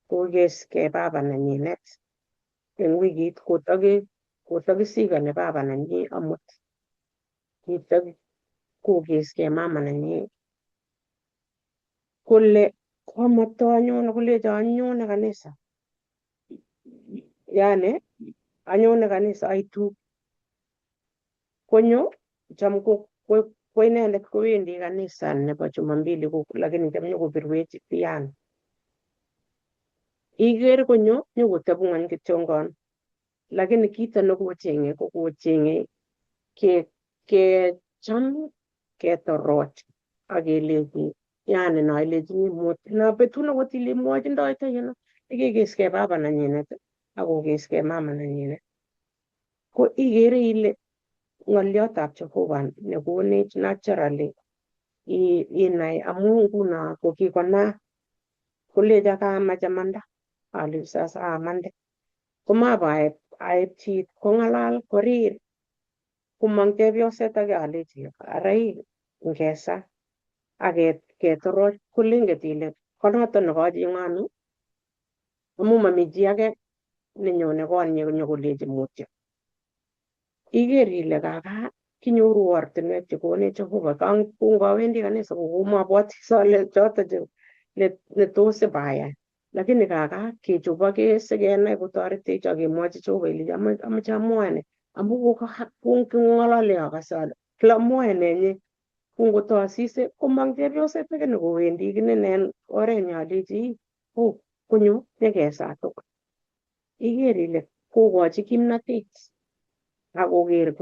kokeskei baba nenyinet eng wikit kotakisikoni baba nenyi amut kitakokeskei mama nenyi kole komatanyone kolecho anyone kanisa yani anyone kanisa aitu konyo cham ko inendet kowendi kanisa nebo Jumambili lakini cham nyokobirwech piano. Iker konyo nyokoteb ng'weny kityongon lakini kito nekocheng'e ko kocheng'e kecham ketoroch ak kelechi yani no ilechini mut no betut nekot ile imwochindoito yuno nekekeskei baba nenyinet ak kokeskei mama nenyinet ko ikere ile ng'olyotab Jehova nekonech naturally inai amu nguno kokikonaak kolecho kamach amanda alechi sasa amande komaba aip chit kong'alal korir komong chepyoset age alechi ara ii ngesa ak ketoroch kolenget ile konoto nekocheng'onu amu mami chi age nenyone konyi nyokolechi mutyo. Iker ile kaka kinyoru ortinwek chekonech Jehova kongawendi kanisa kokomabwoti ale choto che netos ibayai lakini kaka kechoboke sikenai kotoretech ak kemwochi Jehova ilechi amoche amwae ne amu kong'olole akase ale kila amwae nenyi kongotosise komong chepyoset age nekowendi kinen en orenyo alechi oh konyo nyekesaa tugul. Iker ile kokochi kimnatet akoker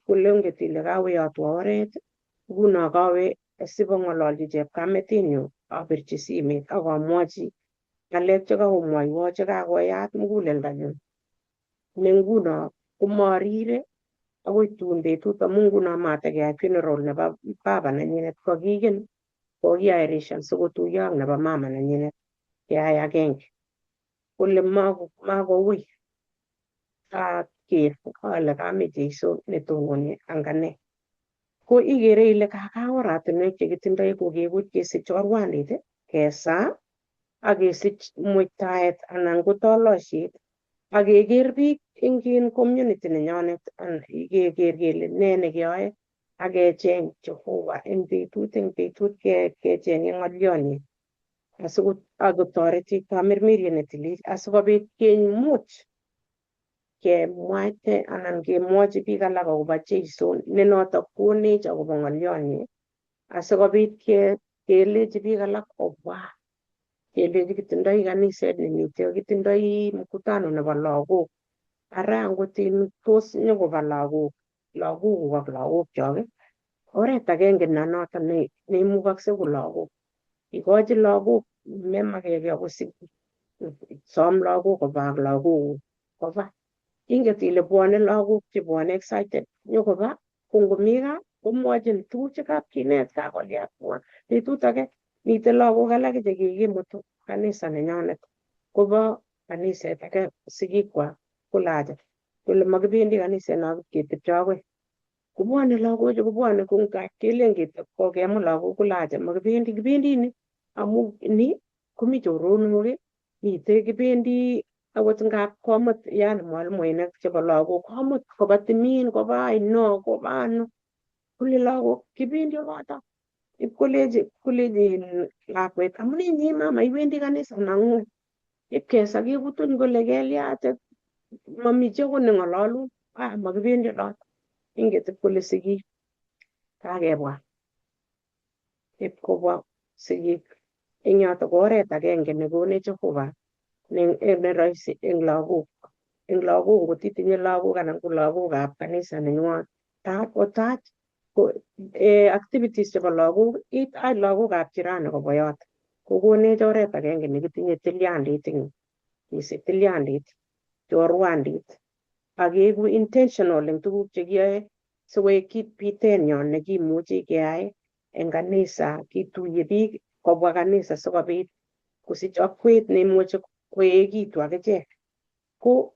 kole onget ile kaweyotwo oret nguno kawe sibong'ololchi chepkametinyu apirchi simet ak amwochi ng'alek chekakomwoiwo chekakoyat muguleldanyun ne nguno komarire akoi tun betut amu nguno matakeyai funeral nebo baba nenyinet kokiken kokiairishan sikotuiyo ak nebo mama nenyinet keyai agenge kole makoui aker ale kami Jeiso netononi ang ane ko ikere ile kaka oratinwek chekitindoi kokekuch kesich chorwandit kesaa Ak kesich muitaet anan ko tolosiet ak keker biik eng community nenyonet, keker kele nee nekeyoe ak kecheng Jehovah eng betut kechenge ng'olyonyin akotoreti kamirmiriet netilil asikobit kemuch kemwaite anan kemwochi biik alak akobo Jeiso ne notok konech akobo ng'olyonyin asikobit kelechi biik alak obwa, kelechi kitindoi kaniset nemiten, kitindoi mkutano nebo lagok. Ara angot tos nyokoba lagok, lagokuk ak lagokyok, oret agenge ne noton neimukokse ko lagok. Ikochi lagok, memakeke ako sigik, som lagok koba ak lagokuk koba. Inget ile bwone lagok chebwone excited nyokoba, ko ngomi gaa komwochin tuguk chekakinet gaa kolya. Betut age miten lagok alak chekikimutu kanisa nenyonet kobo kaniset age, sigikwak kolache kole makibendi kaniset no ketepche akoi. Kobwone lagochu, kobwone ko kelen kokemut lagok kolache makibendi, kibendi ni amu ni komi choronok, mitei kibendi akot ngap komut yani mwalimuinik chebo lagok komut koba timin, koba oino, koba ano, kole lagok kibendi oloto. Ipkolechi kolechi lakwet, amune inye mama iwendi kanisa nang'ung? Ipkesa kekutuny kole kelyate mami chi akot neng'ololun, ah makibendi oloto. Inget ipkole sigik kakebwa, ipkobwa sigik eng yoto. Ko oret agenge nekonech Jehova ne rahisi eng lagok ngot itinye lagok anan ko lagokab kanisa nenywan otach ko activities chebo lagok, itach lagokab jirani kobwa yoto. Kokonech oret agenge nekitinye tilyandit eng yu, tilyandit, chorwandit, ak keeku intentional eng tuguk chekiyoe sikoek kit bitenyon nekimuchi keyai eng kanisa, kituye biik kobwa kanisa sikobit kosich akwet neimuchi koekitu akichek. Ko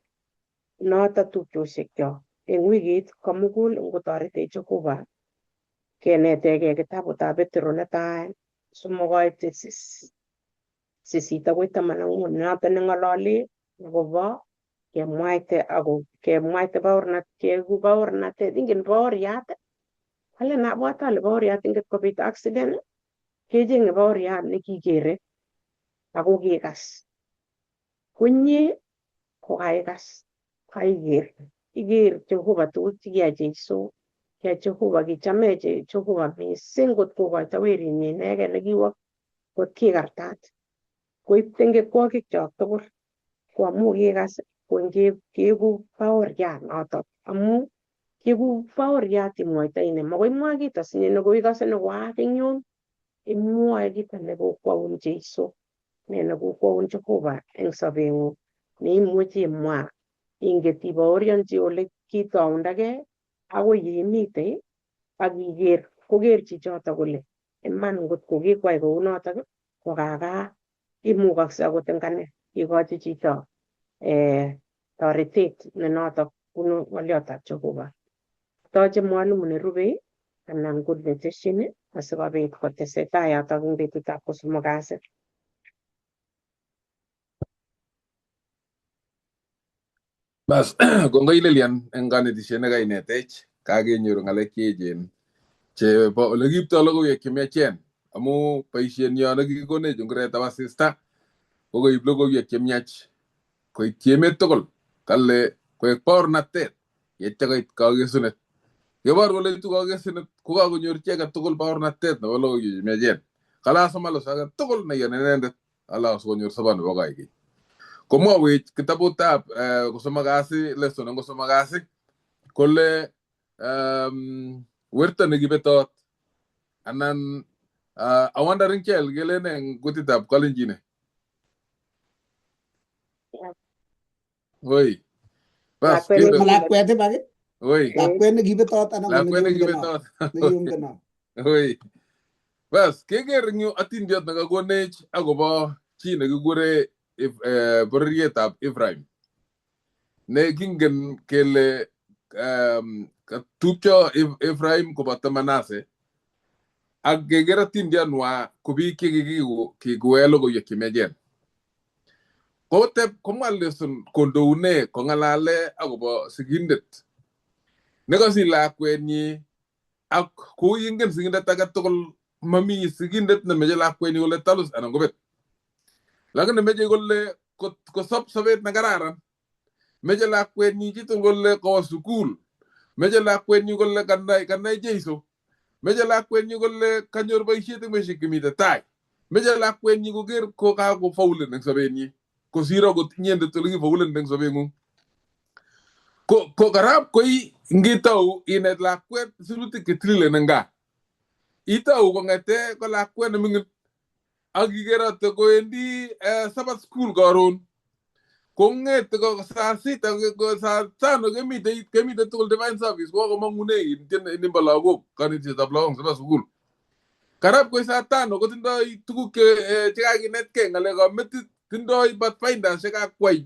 noto tupchosiekyok eng wikit komugul ngotoretech Jehova kenetegei kitabutab Petro netai 3 koit 8 akoi 15, noto neng'olole akobo kemwaite ako kemwaite baornat, keeku baornatet. Ingen baoriat? Alen abwat ale baoriat, inget kobit accident kechenge baoriat nekikere ako kikas. Konye kokaikas, kaiker, iker Jehova tuguk chekiyai Jeiso. Kiyai Jehova, kichamech Jehova mising kot kokoito werinyin inegen nekiwo kot kikartat koib tengekwokikyok tugul. Ko amu kikas, ko keeku baoriat notok, amu keeku baoriat imwoitoi ne makoi imwa kito sinye nekoi ikose nekoaak eng yun, imwoe kito nekokwoun Jeiso, ne nekokwoun Jehova eng sobeng'ung neimuchi imwa. Inget ibaorionchi ole kitoundakee akoi yeimite ak iker koker chichoto kole iman ngot ko kikwai kounotok ko kakaa imukokse akot eng ane ikochi chito toretet ne notok bunu ng'oliotab Jehova. Toche mwalimu nerubei anan ko netesyin asikobit kotesetai yotok eng betutab kosomok kasi. Bas, kongoi Lilian eng kanetisiet nekainetech. Kakenyoru ng'alek cheechen chebo ole kiiptoi logoiwek chemiachen, amu boisienyo nekikikonech eng asista ko koib logoiwek chemiach koityi emet tugul. Kale koek baornatet yeityo koit kakesunet. Kebor kole itu kakesunet kokakonyor chi age tugul baornatet nebo logoiwek chemiachen. Kale asimalus age tugul neiyoni inendet ala sikonyor sobon nebo koikeny. Komwowech kitabutab kosomok kasi, lesson eng kosomok kasi, kole werto nekibetot anan a wandering child kelen eng kutitab Kalenjin? Oi bas. Lakwet ipak? Oi. Lakwet nekibetot anan lakwet nekibetot. Nekiungenot. Oi bas, keker eng yu atindiot nekakonech akobo chi nekikure bororietab Ephraim ne kingen kele tupcho Ephraim koboto Manase, ak keker atindionwa ko biik chekikikoe logoiwek chemiachen. Kotep komwa lesson kondoune kong'alale akobo sigindet nekosich lakwenyi ak kou ingen sigindet age tugul mami sigindet nemeche lakwenyi kole talus anan kobet. Lakini meche kole kosob sobet nekararan. Meche lakwenyi chitugul kole kowo sukul. Meche lakwenyi kole kanai Jeiso. Meche lakwenyi kole kanyor boisiet eng betusiek chemiten tai. Meche lakwenyi koker ko kakofaulen eng sobenyi kosir akot inyendet ole kifaulen eng sobeng'ung. Ko karab koi ngitou inet lakwet sirutik chetililen eng gaa. Itou kong'ete ko lakwet neming'in ak ikerote kowendi Sabbath school karon kong'ete ko saa sita ko saa tano kemite tugul divine service kokomong'une nimbo lagok kanetishetab lagok Sabbath school. Karab koi saa tano kotindoi tuguk chekakinetkei ng'alekab metit, tindoi pathfinders chekakwai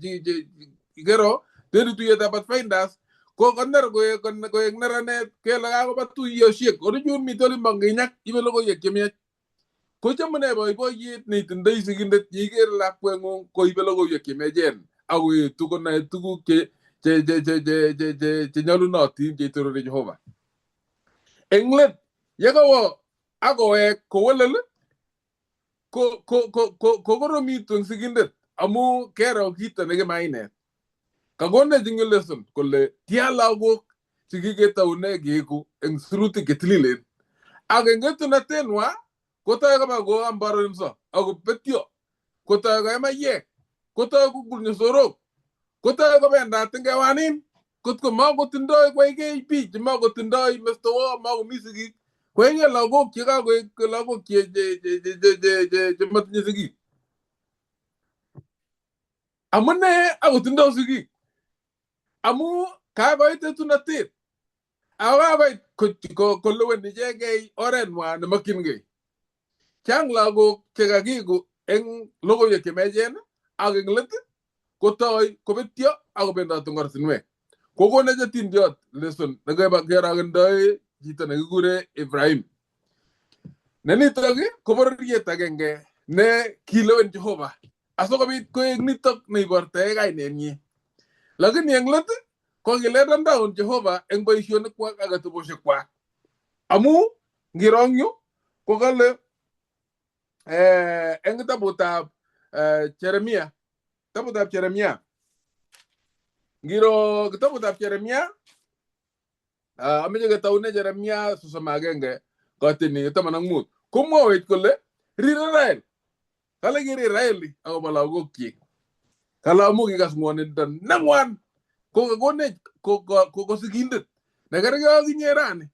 kero tendi tuiyetab pathfinders ko koner koek neranet kele kakoba tuiyoshek orichun mitei olimbo nginyak ibe logoiwek chemiach. Kochomune boiboiyet neitindoi sigindet yeiker lakweng'ung koibe logoiwek chemiachen ak koetu konae tuguk che nyolunotin cheitorori Jehova. Eng let yekowo akowek kowelel ko koromitu eng sigindet amu kero kito nekimainet. Kakonech eng yu lesson kole tia lagok chekiketoune keeku eng sirutik chetililen ak eng etunatenwa kotoi koba koam bororimso akobetyo, kotoi koe maiyek, kotoi kokul nyosorok, kotoi kobendat eng kewanin, kotko makotindoi koekei biik chemakotindoi mestowo, makomi sigik, koekei lagok chekakoek lagok chematinye sigik. Amune akotindoi sigik? Amu kakoit etunatet ako kakoit kolewen ichegei orenwa nemokyingei. Chang lagok chekakiku eng logoiwek chemiachen ak eng let kotoi kobetyo ak kobendot eng ortinwek. Kokonech atindiot lesson nekerokendoe chito nekikure Ibrahim. Ne nitok ko bororiet agenge ne kilewen Jehova asikobit koek nitok neibortoe kainenyi. Lakini eng let ko kiledan down Jehova eng boisionikwak ak atebosiekwak. Amu ngiro eng yu ko kale eng kitabutab Jeremia, kitabutab Jeremia. Ngiro kitabutab Jeremia, ameche ketoune Jeremia 31 kotini 15. Komwowech kole rir Israel. Kale kirir Israeli akobo lagokyik. Kale amu kikas ngwonindo nengwan kokakonech ko sigindet nekerkei ak inye rani.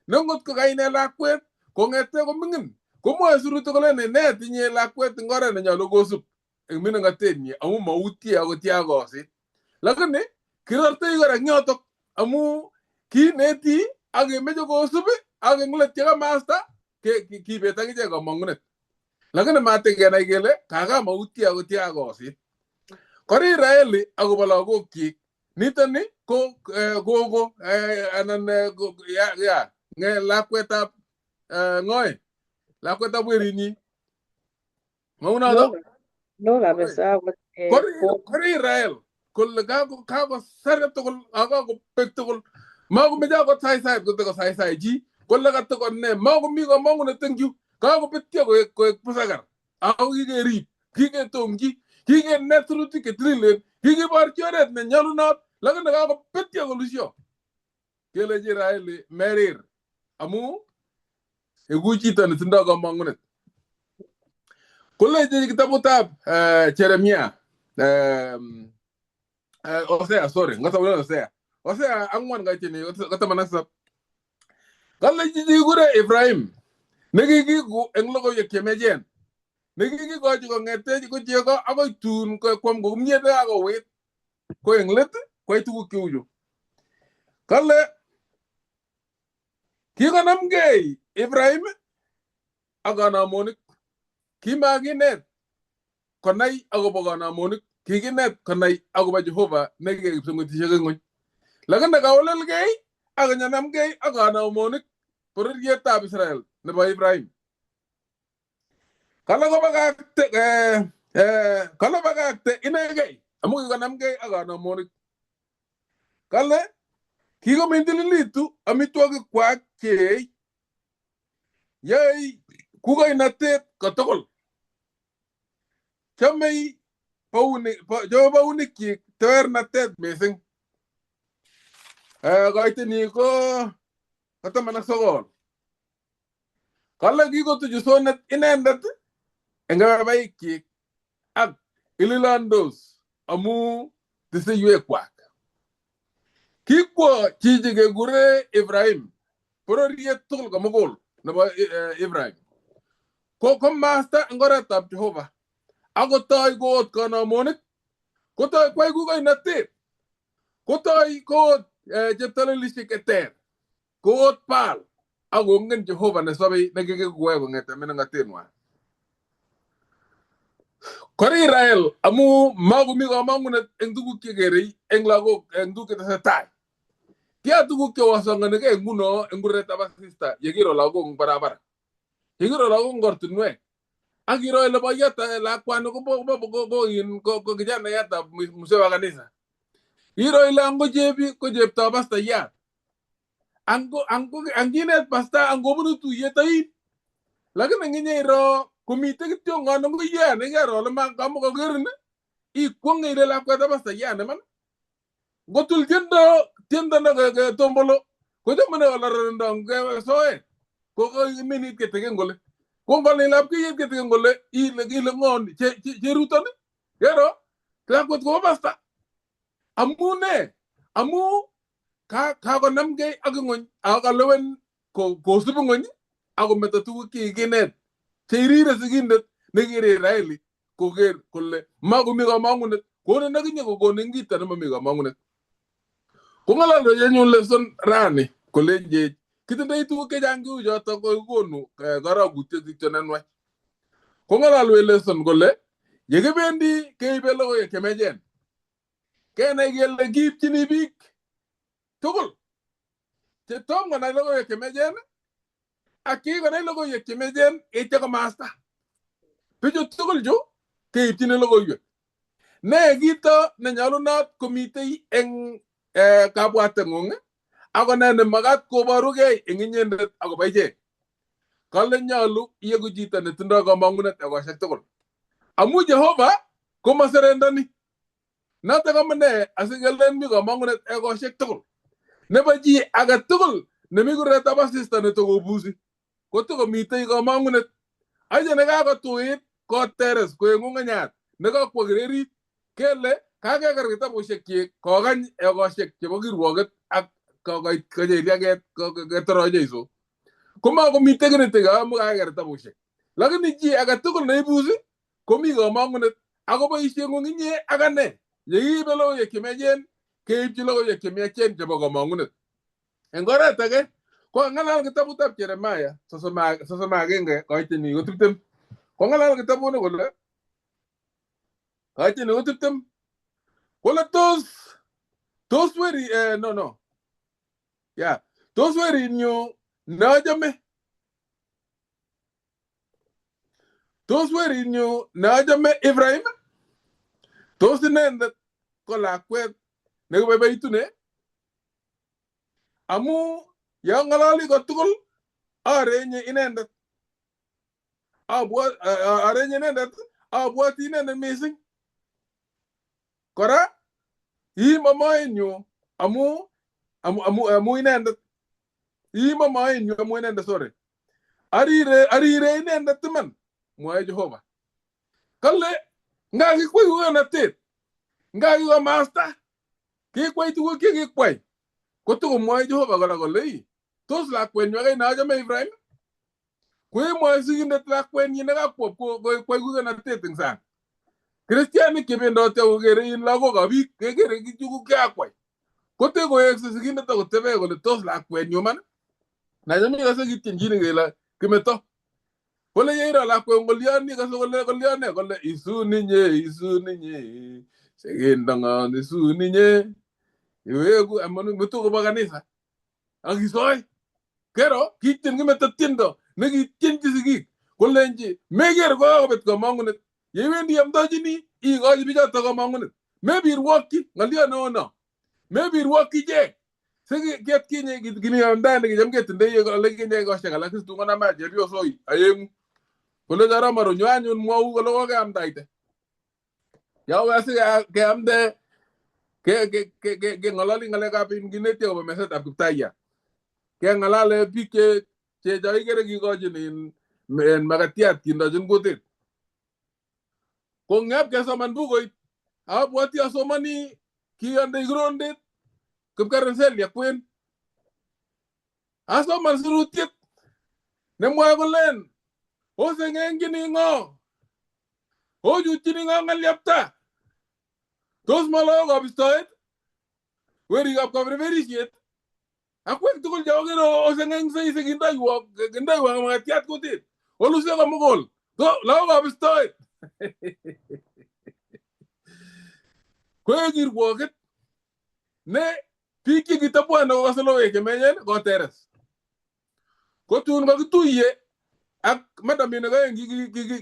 Ne ngot ko kainet lakwet kong'ete koming'in komwoe sirutik kole ne tinye lakwet eng oret nenyolu kosub eng mining'otenyi amu mautye akot ya kosit. Lakini kirortoi kora eng yotok amu kineti ak kemeche kosub ak eng let yekamasta kibet akichek komong'unet. Lakini matikenai kele kakamautye akot ya kosit. Kori Israeli akobo lagokyik. Nitoni ko gogo anan ya lakwetab ng'oe lakwetab werinyi. Maunoto? Lo kabisa. Kori Israel kole kakosere tugul ak kakobek tugul makomeche akot saisait kotoko saisai chi kole katokon ne makomi komong'unet eng yu kakobetyo koek pusakar ako kikerib kiketongchi kikenet sirutik chetililen kikiborchi oret nenyolunot lakini kakobetyo kolusio. Kelechi Israeli merir amu eku chito netindoi komong'unet. Kolechi kitabutab Jeremia Hosea, sorry, ngatabunan Hosea. Hosea 4 kaitini 17. Kalechi chikikure Ibrahim nekikiku eng logoiwek chemiachen nekikikochi kong'ete ko chego akoi tun kwam ko kimyet nekakowit ko eng let koyai tuguk cheuchu. Kale kikonamgei Ibrahim ak kanamonik. Kimakinet konai akobo kanamonik, kikinet konai akobo Jehova nekikei kipsongotisiek eng ng'wony. Lakini kawalelgei ak konyanamgei ak kanamonik bororietab Israel nebo Ibrahim. Kale kobakakte Kale bakakte inegei amu kikonamgei ak kanamonik. Kale kikomindililitu amitwogikwak cheei, yoei kukoinatet kotugul. Chomei baunikchik tewernatet missing. Koitenyi ko 19. Kale kikotuch usonet inendet eng kebebaikchik ak ililandos amu tiseiwekwak. Kikwo chichi kekure Ibrahim, bororiet tugul komugul nebo Ibrahim. Ko komasta eng oretab Jehova. Akotoi koot kanamonik, kotoi kwai kukoinatet, kotoi koot cheptalelisiek cheter, koot Baal, ak kongen Jehova nesobei nekikikuwe kong'ete mining'atenwa. Kora Israel amu makomi kamang'unet eng tuguk chekerei eng lagok eng tuguk chetesetai. Tia tuguk chewasongonigei nguno eng kuretab asista yekiro lagok eng barabara. Yekiro lagok eng ortinwek. Ak iro ile boyot lakwani ko kijanayatab mzee wa kanisa. Iro ile ango chebi ko chepto pastayat. Ango anginet pasta angobunu tuyet ain. Lakini nginye iro komite kityongon ngoye nekero ole kamukokerin ikwonge ile lakwetab pastayat iman. Ngotul tiendo ne tombolo kochomene kolororindo soet ko minit kitikin kole. Ko ngole lapkeiyet kitikin kole ile ng'o cherutoni kero lakwet kobo pasta. Amu ne? Amu kakonamgei ak ng'ony ako kalewen kosub ng'ony akometo tuguk chekikinet cheirire sigindet nekere Israeli koker kole makomi kamang'unet konin akinye kokonin kito nemomi kamang'unet. Kong'ololwech anyun lesson rani kolenjech kitindoi tuguk chechang cheu chotok kokonu karogutiet kityo nenwach. Kong'ololwech lesson kole yekibendi keibe logoiwek chemiachen kenai kele kiipchini biik tugul chetom konai logoiwek chemiachen ak kikonai logoiwek chemiachen ityo komasta. Bichu tugul chu keipchini logoiwek. Ne kito nenyolunot komitei eng kabwateng'ung ako ne nemakat koborugei eng inyendet akobo ichek. Kale nyolu iyeku chito netindoi kamang'unet ekosiek tugul. Amu Jehova komaserendoni. Notok amune asikelen mi kamang'unet ekosiek tugul. Nebo chi age tugul nemi kuretab asista netokobusi kotokomitei kamang'unet. Ache nekakotuit koteres koek ng'ung'unyat nekakwo kererit kele kakeker kitabusiekchik kokany ekosiek chebo kirwoket ak kocheriaket ketoroch Jeiso. Komakomitei kiy neteke amu kakeker kitabusiek. Lakini chi age tugul neibusi komi kamang'unet ako boisieng'ung inye ak ane yekiibe logoiwek chemiachen keipchi logoiwek chemiachen chebo kamang'unet. Eng oret age ko ng'alal kitabutab Jeremiah 31 koitenyi ko 20. Kong'alal kitabuni kole koitenyi ko 20 kole tos weri no ya tos werinyu neachome tos werinyu neachome Ibrahim tos inendet ko lakwet nekiboiboitune amu yong'ololi kotugul arenye inendet arenye inendet abwoti inendet missing. Kora iimo moenyu amu inendet iimo moenyu amu inendet sorry arire inendet iman mwoe Jehova. Kale nga kikwei kukonotet nga kikomasta kikwei tuguk chekikwai kotokomwoe Jehova kora kole tos lakwenyu akei neachome Ibrahim koimwoe sigindet lakwenyi nekakwo kwai kukonotet eng sang. Kristianik chebendoti akokere in lagokab biik kekere tuguk chekakwai kote koyekse sigindet akotebe kole tos lakwenyu man nachome ikose kityenjini kele kimeto kole yeiro lakwet ngolion ikose kole kolion ne kole isuninye sekindongon isuninye iweku amun mutu kobo kanisa ak isoi kero kityen kimeto tiendo nekityenchi sigik kolenji meker kokakobet kamang'unet. Yeiwendi iamdochini ikochi bichoto komong'unet. Mebirwokyi ng'olyo neo no. Mebirwokyi ichek. Sikiet kinye kimi amdaet nekicham ketindoi ole kinye koshek alak situn konama chepyosoi aeng'u. Kole Aramaru nyo anyun mwou kole kokeamdaite. Yawe asikeamde keng'ololi ng'alekab kinetyi akobo mesetab Kiptayat. Keng'alale biik che cho ikere kikochin en makatiat kindochin kutit. Ko ng'ep kesoman bukuit abwati asomoni kiandei kirondet kipkarenselia kwen. Asoman sirutiet nemwoe kolen oseng'engyini ng'o? Ochutchini ng'o ng'alyapta? Tos ma lagokab istoet? Werikab kaberberisiet? Akwek tugul che okere oseng'engsei sikindoiwo kindoiwo makatiat kutit. Oluse komugul. To lagokab istoet. Koek kirwoket ne biik chekitobwone kokose logoiwek chemenyen koteres. Ko tun kokituye ak madaminik oeng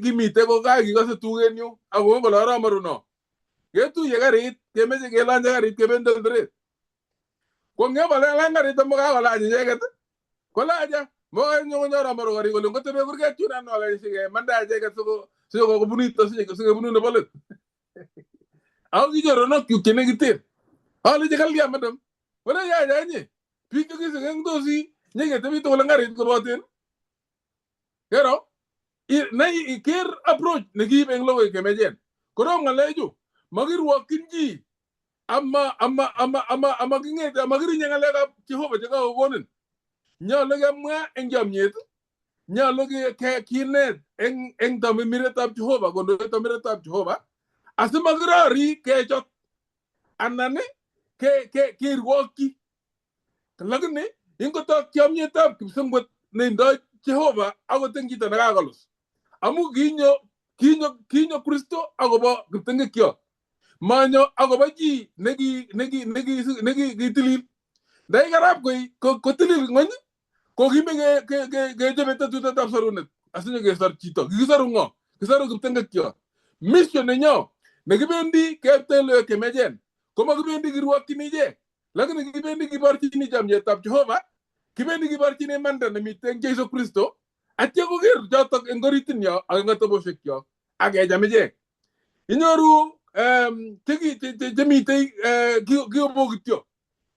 kimite ko kakikose tugen yu ako kole Aramaru no. Ketuye karit kemeche kelonye karit kebendi Eldoret. Ko ng'ep alany karit amo kakolany icheket kolacha mokonyo Aramaru karit kole ngotebe kurget yun ano sikemanda icheket sikobunito sikebunu nebo let. Ako ki choronok chenekiten. Alechi kalya madam. Kole yacha inye. Biik chekiseng'engtosi nyeketebi tugul eng karit koboten. Kero nai ker approach nekiib eng logoiwek chemechen. Korom ng'alechu makirwokyin chi ama ama ama ama ama king'ete ama kirinye ng'alekab Jehova chekakokonin. Nyolu kemwa eng chomyet, nyolu kinet eng tamirmiretab Jehova kondoi tamirmiretab Jehova asimakirori kechot anan kirwokyi. Lakini ingotok chomyetab kipsengwet neindoi Jehova akot eng chito nekakolus. Amu kinyo Kristo akobo kiptengekyot. Manyo akobo chi neki kitilil. Ndaikarap koi kotilil ng'ony ko kime kechobe tetutetab sorunet asinyokesor chito. Kikisoru ng'o? Kisoru kiptengekyot. Mission nenyo nekibendi kepte logoiwek chemechen komakibendi kirwokyini ichek lakini kibendi kiborchini chomyetab Jehova, kibendi kiborchini imanda nemiten eng Jesu Kristo atya koker chotok eng oritinyo ak eng ateboshekyok ak kecham ichek. Inyoru chemitei kibokityo.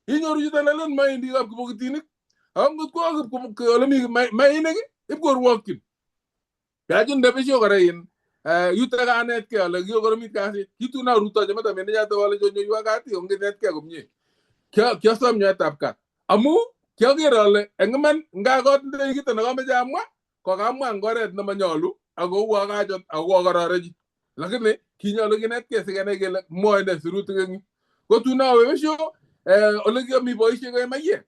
Inyoru chito nelen maindikab kibokitinik ako ngot kwo olemi mainik ipkorwokyin. Kachunde besio kora in yuto kanetkei ale kikokoromit kasit. Kitun arutochi madaminichoto ale chonyoiwo kat ongenetkei komie. Kiosom nyoetab kat amu kioker ale eng iman nga kotindoi kito nekomeche amwa ko kamwa eng oret nemanyolu ako uo kachot ako kororechi. Lakini kinyolu kinetkei sikenai kele mwoe nee sirutik eng yu. Ko tun awe besio ole kiomi boisiek koe maiyek.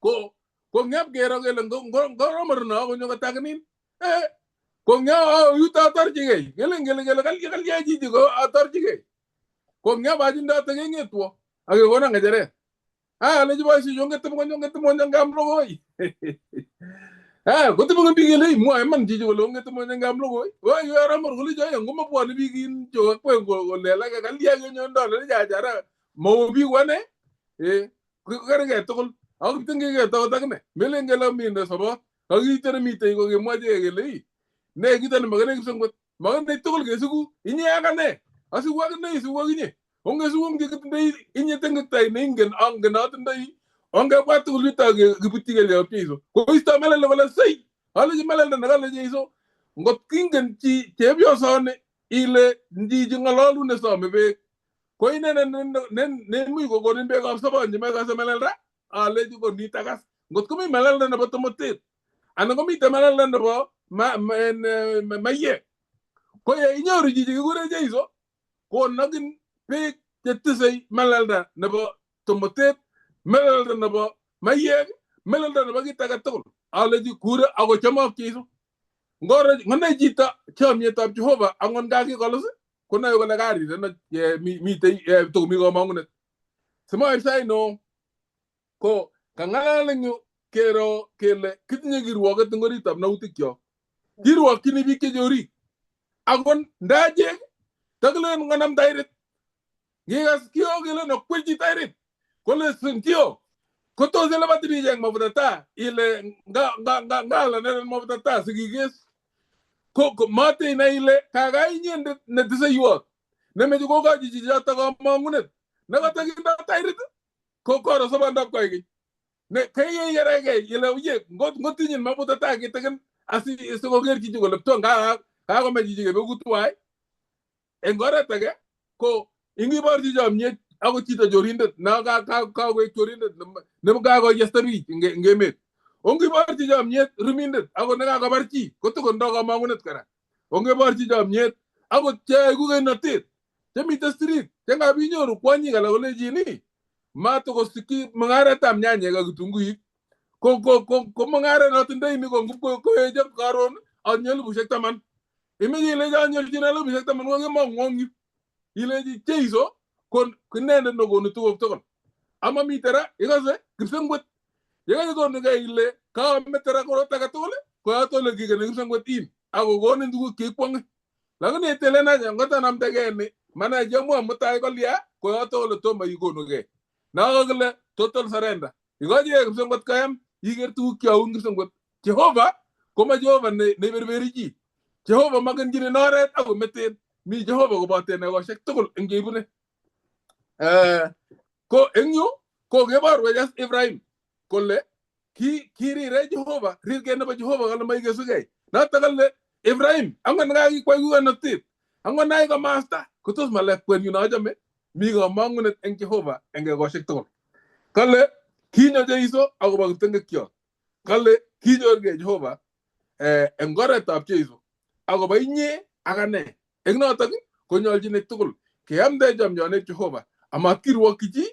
Ko ng'ep kero kele ngoromoru no konyo kotakinin ko ng'ep yuto atorchigei kelen kele kele kalya chichi ko atorchigei. Ko ng'ep achundote keng'etwo ak kekonon ng'echeret. Alechi boisiek ongeteb ng'ony ongeteb ng'ony ngam logoi. Koteb ng'ony biik kele mwoe iman chichi kole ongeteb ng'ony ngam logoi. Woi Aramaru kole choyo ngomabwone biik in chokakweng kolelake kalya kenyondo ale chachara mowo biik wane kerkei tugul ako kiptengekei tokot akine melen kele minde sobot ak kito nemitei ko kemwochigei kele ne kito nemakene kipsengwet makene tugul kesiku inye ak ane asiku akine isiku akinye ongesiku ngekitindoi inye tengektai neingen angen atindoi ongebwa tugul yuto kibutyi kelyekab Jeiso koisto melelda kole sei alechi melelda nekale Jeiso ngot kingen chi chepyosoni ile chichi ng'ololun nesome beek ko inendet nemuch kokonin beekab sobon chemekose melelda alechi ko nitakas ngot komi melelda nebo tomotet anan komiten melelda nebo maiyek ko ye inyoru chichi kikure Jeiso konokin beek chetisei melelda nebo tomotet, melelda nebo maiyek, melelda nebo kit age tugul. Alechi kure akochomok Jeiso. Ngonai chito chomyetab Jehova angot kakikolus konoe kole karireno mitei tokomi komong'unet. Simoib sait neo ko kang'alal eng yu kero kele kitinye kirwoket eng oritab nautikyok. Kirwokyini biik che chorik. Akon ndachek takilen ngonam tairit. Ngikas kio kelen okwechi tairit. Kole kio kotos ilabatini ichek mafuta taa ile nga neren mafuta taa sikikes. Ko mate inai ile kakai inyendet neteseiwot nemeche kokochi chichoto kamong'unet nekatakindo tairit ko koro sobondab koikeny. Ne keyekerekei ile uye ngotinyin mafuta taa kitikin asikoker chichi kole pto kakomach chichi kebeku tuwai. Eng oret age ko ingiborchi chomyet akot chito chorindet na kakoek chorindet nekakoyesta biik eng emet. Ongiborchi chomyet rumindet akot nekakobar chi kotokondo kamong'unet kora. Ongeborchi chomyet akot cheyoe kukeinotet chemite street chengap inyoru kwonyik alak kolechin matokosikyi mung'aretab nyanyek ak kitunguik ko mung'aret notindoi ni ko koeche karon atinye 10,000. Imeche ilechi anyorchin 10,000 ko kemong'wong yu. Ilechi Jeiso ko inendet nekonu tuguk tugul. Amamite ra ikose kipsengwet. Yekakonukei ile kaamete ra korot age tugul koyoto ole kikeni kipsengwet in akokonin tuguk cheikwong'e. Lakini itelen any ngotanamdekei ni manai chemwoe mutai kolya koyoto ole tomo ikonukei. Nakakile total surrender. Ikochigei kipsengwet koyam iker tuguk cheyoun kipsengwet. Jehova koma Jehova neiberberi chi. Jehova makenchinin oret akometen. Mi Jehova koboten egosiek tugul eng cheibune. Ko eng yu ko keborwech as Ibrahim kole kirire Jehova, rirget nebo Jehova kole maikesugei. Notok kole Ibrahim angot nekakikwai kukonotet, angot nai komasta kotos malekwenyu nochome, mi kamong'unet eng Jehova eng egosiek tugul. Kale kinyo Jeiso akobo kiptengekchiot. Kale kinyorgei Jehova eng oretab Jeiso akobo inye ak ane. Eng notok konyolchinech tugul keamde chomyonet Jehova amat kirwokyi chi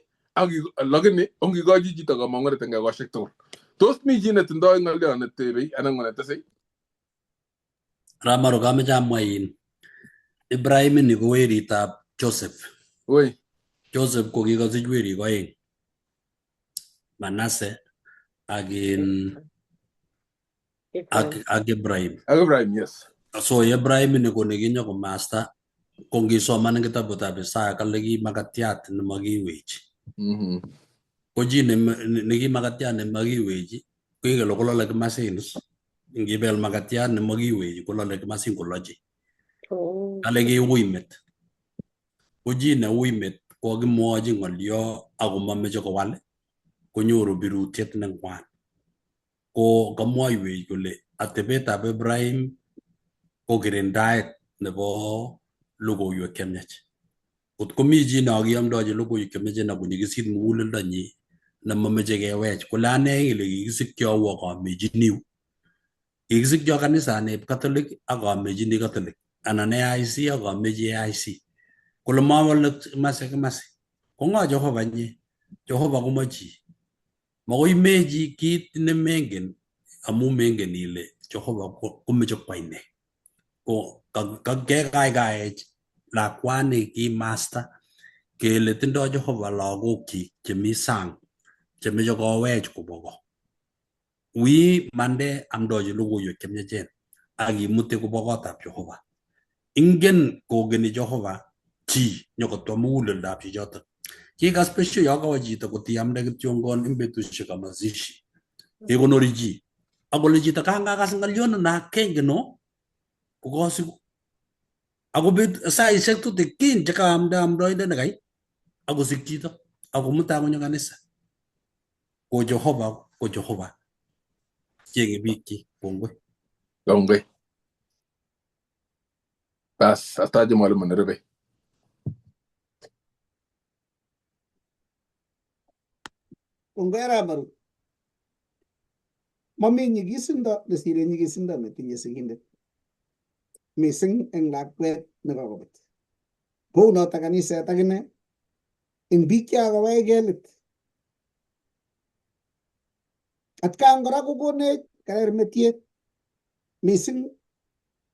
lakini ongikochi chito kamong'unet eng egosiek tugul. Tos mi chi netindoi ng'olyo netebei anan ko netesei? Ramaru kameche amwa in Ibrahim ni ko weritab Joseph. Oi. Joseph ko kikosich werik oeng, Manase ak ak Ibrahim. Ak Ibrahim, yes. So Ibrahim ni ko nekinyo komasta ko ngisoman eng kitabutab Isaya kale ki makatiat nemakiwechi. Ko chi neki makatiat nemakiwechi ko kolole kimasin. Ngibel makatiat nemakiwechi kolole kimasin kolochi. Kale kiui met. Ko chi neui met kokimwochi ng'olyo ako mameche kowal konyoru birutiet neng'wan. Ko kamwoiwech kole atebetab Ibrahim ko kirindaet nebo logoiwek chemiach. Kot komi chi nekokiamdochi logoiwek chemiachen akonyikisit muguleldonyi nemameche kewech kole ane ile kikisikcho akamechiniu. Kikisikcho kanisaneb Catholic ak amechini Catholic anan AIC ak amechi AIC. Kole mawole kimasi kimasi. Ko ng'o Jehova nye? Jehova komo chi. Makoi mechi kit nemengen amu mengen ile Jehova komeche kwai ne. Ko kekaikaech lakwani ki master kele tindoi Jehova lagokchik chemi sang chemeche kowech kobwa ko. Wi mande amdochi logoiwek chemiachen ak imute kobwa kotab Jehova. Ingen kogeni Jehova chi nyokotwa muguleldab chichotok. Kikas besio yo kawo chito kotiamde kityongon eng betusiekab mazishi. Kekonori chi. Akole chito kangakas ng'olyon na kengen no kokasiku. Ako saisiek tutikin chekaamda amdoindet nekai akosik chito akomuta konyo kanisa. Ko Jehova ko Jehova. Cheng'e biikchik. Kongoi. Kongoi. Bas, ataje mwalimu nerube. Kongoi Ramaru. Mami nyigisindo nesire nyigisindo netinye sigindet. Mising eng lakwet nekakobet. Kounoto kaniset akine eng biik chekakowech kelit. Atkan kora kokonech kerermetiet mising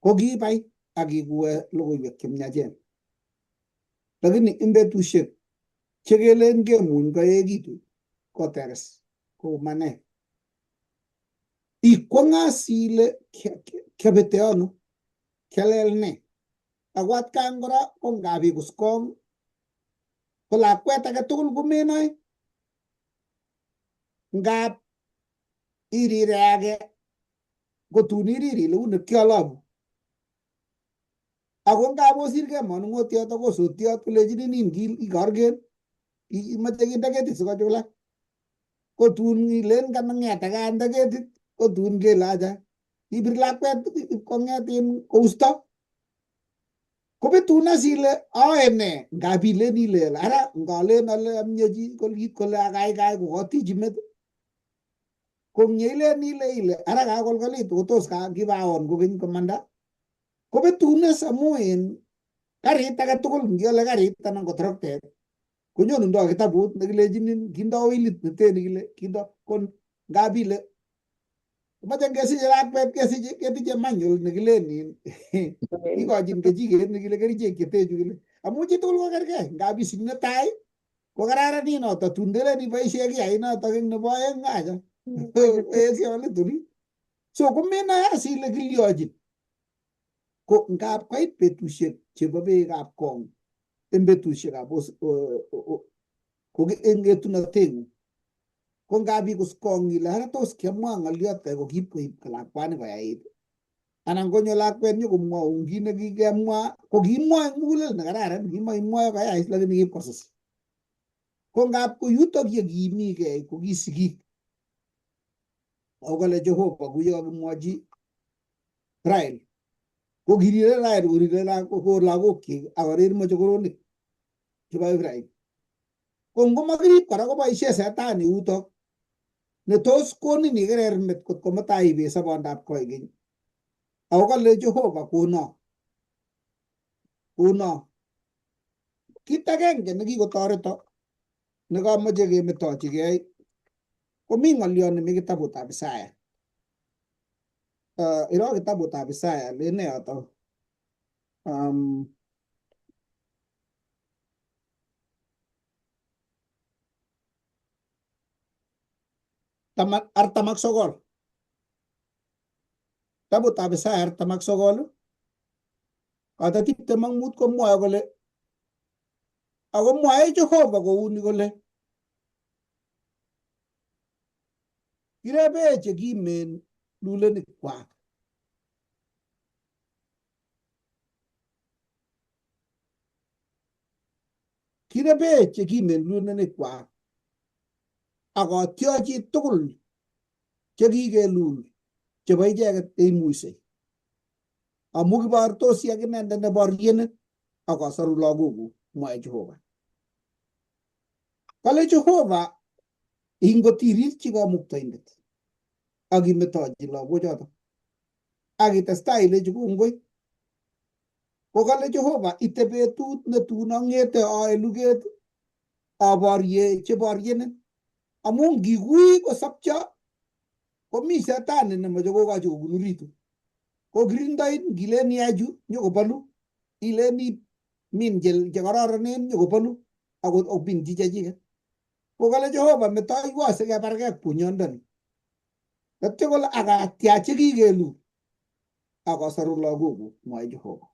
ko kibai ak kikue logoiwek chemiachen. Lakini eng betusiek chekelen kemuny koekitu koteres kou mane. Ikwong'as ile kiabete ano, kialel ne. Ako atkan kora ko ngap ikus kong ko lakwet age tugul komenoe. Ngap irire age kotun irir ile uni kialabu. Ako ngap osirgei manung'otiot ak osotiot kolechinin nin ikorgen imoche kinde ketit sikochulak. Kotun ilen kanang'et akande ketit kotun kele acha ibir lakwet kong'et in kousto. Kobetun as ile ae ne ngap ilen ile ara ngalen ale amye chi kit kole akaikai kokatiji met ko ngeilen ile ile ara kakolkolit kotos kibaon kokeny komanda kobetun as amu in karit age tugul ngiale karit anan ko traktet konyonundo kitabut nekilechinin kindo oilit neten kile kindo ko ngap ile moche ngesiche lakwet kesiche ketinye manual nekilen in ikochin kechiket nekile kerichek chetechu kile amu chitugul ko kerkei ngap isich netai ko kararan noto tun ndelen iboisie kiyai notok eng nebo oeng acha esiolituni so komenoe as ile kilyochin ko ngap koit betusiek chebo beekab kong eng betusiekab ko eng etunotengung ko ngap ikus kong ile ara tos kiamwa ng'oliot kai ko kipkoib lakwani koyait anan konyo lakwet nyokomwoun kit nekikemwa ko kimwa eng mugulel nekararan kimoimwoe koyait lakini kipkosus ko ngap ko yutok ye kiimigei ko ki sigik ako kale Jehova kou ye kakimwochi Rael ko kirire Rael korire lagokyik akorir mochokoronik chebo Ibrahim ko ngomakirib kora koboisie setani yutok netos konin ikerer met kot komutai ibet sobondab koikeny ako kale Jehova kono kono kit agenge nekikotoreto nekamoche kemetochigei komi ng'oliot nemi kitabutab Isaya. Iro kitabutab Isaya len nee yoto 49. Kitabutab Isaya 49 koto 25 komwoe kole ako mwoe Jehova kouni kole kirebe chekimen lulenikwak. Kirebe chekimen lulenikwak ak atyochi tugul chekikelul chebo icheket cheimuisei. Amu kibortosi ak inendet neboryenin ak asoru lagokuk, mwoe Jehova. Kale Jehova ingotirirchi kamuktaindet ak imetochi lagochoto ak itestai ilechi kongoi ko kale Jehova ite betut netun ang'ete ae luget aborye cheboryenin amu ngikui kosopcho komi setani nemoche kokochi kokunuritu ko kirindoin ngilen iyai chu nyokobolu ilen min chekororonen nyokobolu akot ominchi chechiket ko kale Jehova metoiwo sikebarkei ak bunyondoni tatyo kole akatyach chekikelul akosoru lagokuk mwoe Jehova.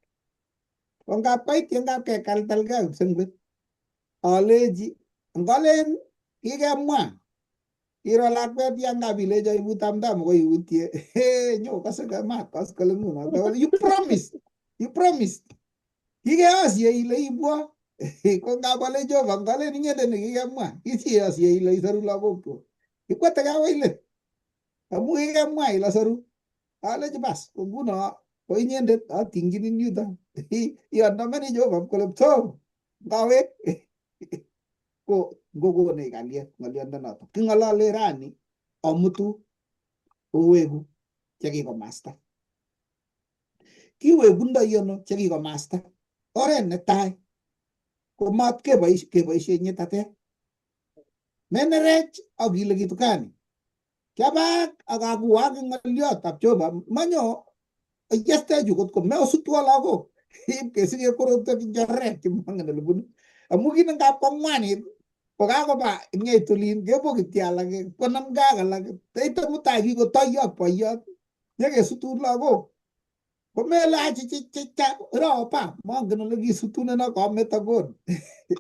Ko ngap koit ye ngap kekaltalkei kipsengwet alechi ngolen kikemwa iro lakwet yan ngap ilecho ibu tamtam ko iutye nyokose mat koskoleng'unoto kole you promised you promised kikeosye ile ibwo ko ngap ale Jehova ngolen inyendet nekikemwa kisiosye ile isoru lagokchuk ikwetekei akoi let amu kikemwa ile asoru alechi bas ko nguno ko inyendet atingchinin yuto iandamani Jehova kole pto ngawek ko ngokonech kalyet ng'oliondonoto king'olole rani amutu oweku chekikomasta kiwekundoi ano chekikomasta oret netai ko mat keboishe nyitatet menerech ak ile kitukani kiabak ak akuwak ng'oliotab Jehova manyo yestechu kot ko meosutwo lagok ip kesike korotwek nchorek chemongen ole bunu amu kit ngap kong'wanit kokakoba ngeit olin kebokityi alak konamgei ak alak teite mutai kikotoyo ak boiyot nyekesutun lagok Komele achichichicha ropa mongen ole kisutuneno kametakon.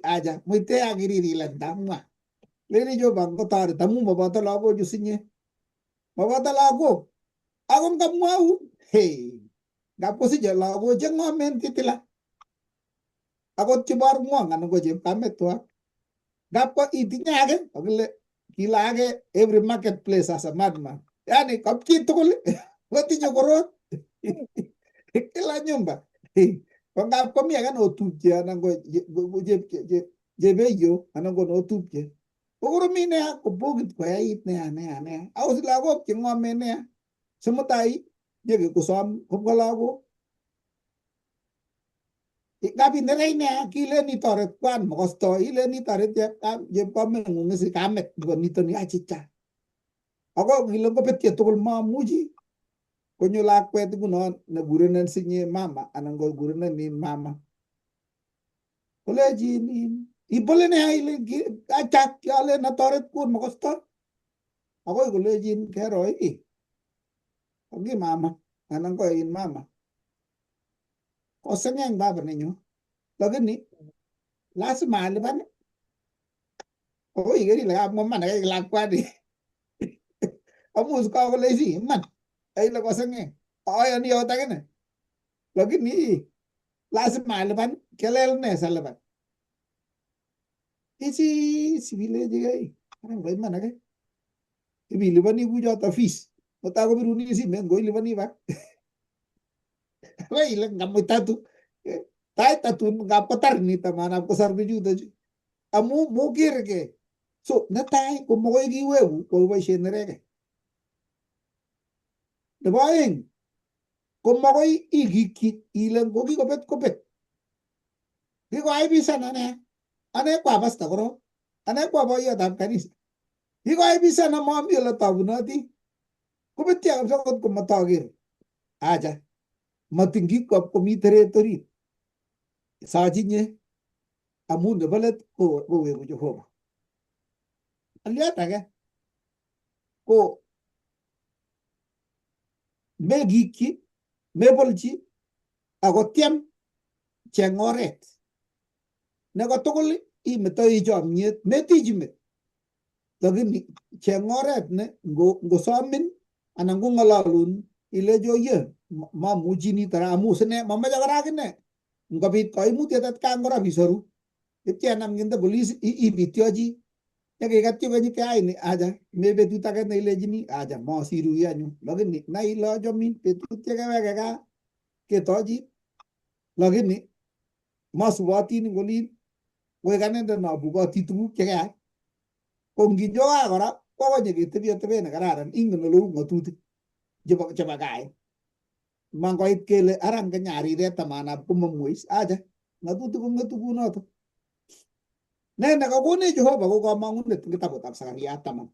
Acha muite akiriri ile ndamwa. Leni Jehova ngotoret amu maboto lagochu sinye. Maboto lagok. Ako ngamwau, hey, ngap kosiche lagok che ng'omen titila. Akot cheborng'wong anan ko chepkametwak. Ngap ko itinye age, akile kila age every marketplace as a madman. Yani kapchi tugul kotinye korot. Kila nyumba. Ko ngap komi age notupche anan ko chepeyio anan ko notupche. Kokoromit nea, kobokit koyait nea nea nea. Akosich lagok che ng'omen nea. Simutai nyeke kosom kobwa lagok. Ngap inerech nea kilen itoret kwan mokostoi, ilen itoret chepkameng'ung isi kamet nebo nitoni achicha. Ako kile ngobetye tugul mamuchi konyo lakwet ngunon nekurenen sinye mama anan ko kurenen nin mama. Kolechin in ibole nea ile acha kialen atoret kun mokostoi. Akoi kolechin kero iki. Ongi mama anan ko in mama. Koseng'eng baba nenyu. Lakini lazima alipan. Akoi iker ile kamwa iman akaik lakwani. Amu kakole si iman. Ile koseng'eng. Ayani yot akine. Lakini lazima alipan. Kelel ne salipan. Isi sibilechikei. Aran ko iman ake. Ibilipani kuchoto fees. Mutai kobiruni simet ngoilipani bak. Akoi ile ngamuita tu. Tai tatun ngap kotar nito manap kosar bichuto chu. Amu mokerkei. So netai ko makoi kiweku koboisien nerekei. Nebo aeng ko makoi ikikyi ile ngokikobet kobet. Kikoaibisan ane. Ane ko a pastor korok. Ane ko a boiyotab kanisa. Kikoaibisan amami ole tabunoti. Kobetyo kabisa akot komataker. Acha. Matin kikwap komi teret orit. Sochinye amu nebo let koweku Jehova. Ng'olyot age ko mekikyi, mebolchi ako tyem cheng oret nekotugul imetoi chomyet, metichi met lakini cheng oret ne ngosomin anan kong'ololun ilechi oye mamuchi nito ra amu sine mamoche kora akine ngobit koimutyet atkan kora bisoru ipchenam kinde polis ibityochi yekikatyi konyite aini acha mi betut age neilechini acha mosiru anyun lakini nai ile achomin betut yekeweke gaa ketochi lakini masubotin eng olin koek anendet nobukoti tuguk chekeyai ko nginyo gaa kora kokonye ketebi atebet nekararan ingen oleu ng'otutik chebo gaa mangoit kele ara nganyariret amanap komamweis acha ng'otutik kong'etu kunoto ne nekakonech Jehova ko kamang'unet eng kitabutab Sakaria 10.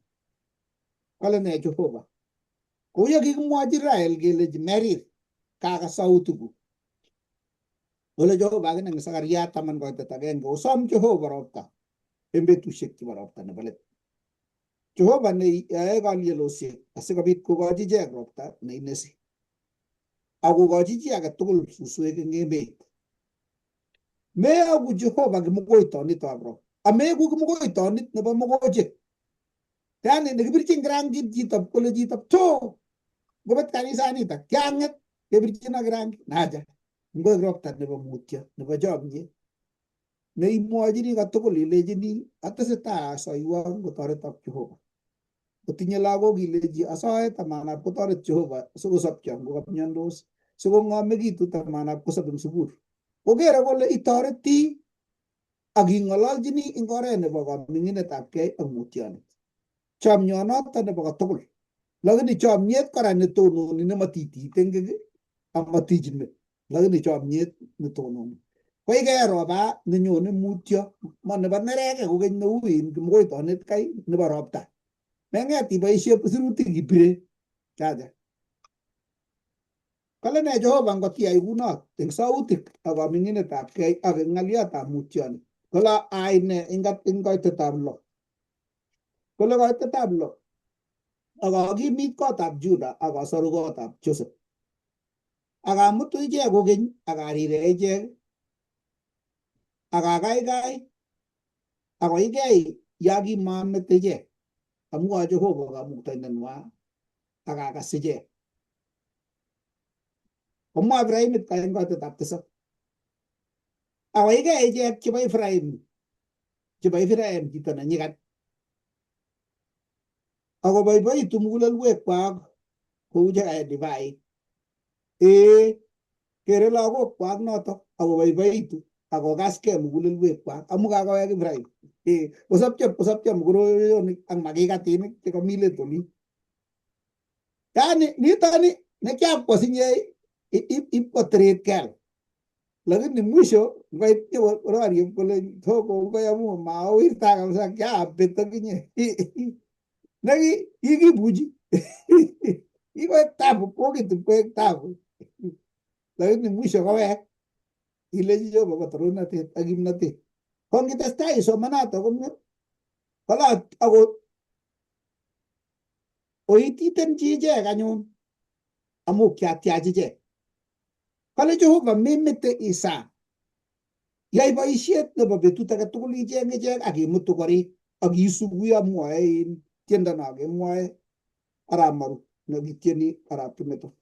Kole ne Jehova? Kou ye kikimwochi Israel kelechi merir kakas sautikuk. Kole Jehova akine eng Sakaria 10 koitet agenge osom Jehova ropta eng betusiek chebo ropta nebo let. Jehova ne yae kalyelosiek asikobit kokochi ichek ropta neinesi akokochi chi age tugul suswek eng emet. Meyoku Jehova kimukoitonitab ropta. Ameku kimukoitonit nebo mogochek. Yani nekibirchin kirangit chito kole chito to ngobet kanisanitak kiang'et kebirchin ak kirangit naja ngoek ropta nebo mutyo nebo chomyet neimwochini kotugul ilechini atesetai asoiwok kotoretok Jehova. Kotinye lagok ilechi asoe tamanap kotoret Jehova sikosopcho ngokamyondos sikong'omekitu tamanap kosop eng sukul. Kokere kole itoreti ak ing'ololchini eng oret nebo kaming'inetabkei ak mutyonet. Chomyonoto nebo kotugul. Lakini chomyet kora netononi nemotitiiten kii amotichin met. Lakini chomyet netononi. Koikero ba nenyone mutyo ma nebo nerekek kokeny neu in kimukoitonet kai nebo ropta. Meng'et iboisie sirutik ibire. Chacha. Kole ne Jehova ngot iyai kunot eng sautik ak kaming'inetabkei ak eng ng'olyotab mutyonet. Kole ai ne eng koitetab lo. Kole koitetab lo. Ak akimit kotab Juda ak asoru kotab Joseph. Ak amutu ichek kokeny ak arire ichek ak akaikai ak koikei ya kimamete ichek amu a Jehova kamuktaindenwa ak akas ichek. Komwa Ibrahimit eng koitetab tisap. Ak koikei ichek chebo Ibrahim, chebo Ibrahim chito ne nyikan. Ak koboiboitu mugulelwekwak kou che kae divaik. Ee, kere lagokwak notok ak koboiboitu ak kokaskei mugulelwekwak amu kakowek Ibrahim. Ee, kosopcho kosopcho mukuroyonik ak makikatinik chekomi let olin. Yani nitoni nekiakwo sinye ipkotirit kel lakini mwisho ngoit nyokororie kole to kongoi amu mawirta kabisa kiabet akinye neki kikibuchi kikoek tabu kokit koek tabu lakini mwisho kowek ilechi Jehova kotorornatet ak kimnatet ko ngitestai isomanato komie kola ako oititen chi ichek anyun amu kiatyach ichek. Kale Jehova memete isa. Yai boisiet nebo betut age tugul icheng ichek ak imutu korik ak isub kuyo mwoe in tiendo no kemwoe arap Maru nekityeni arap Kimeto.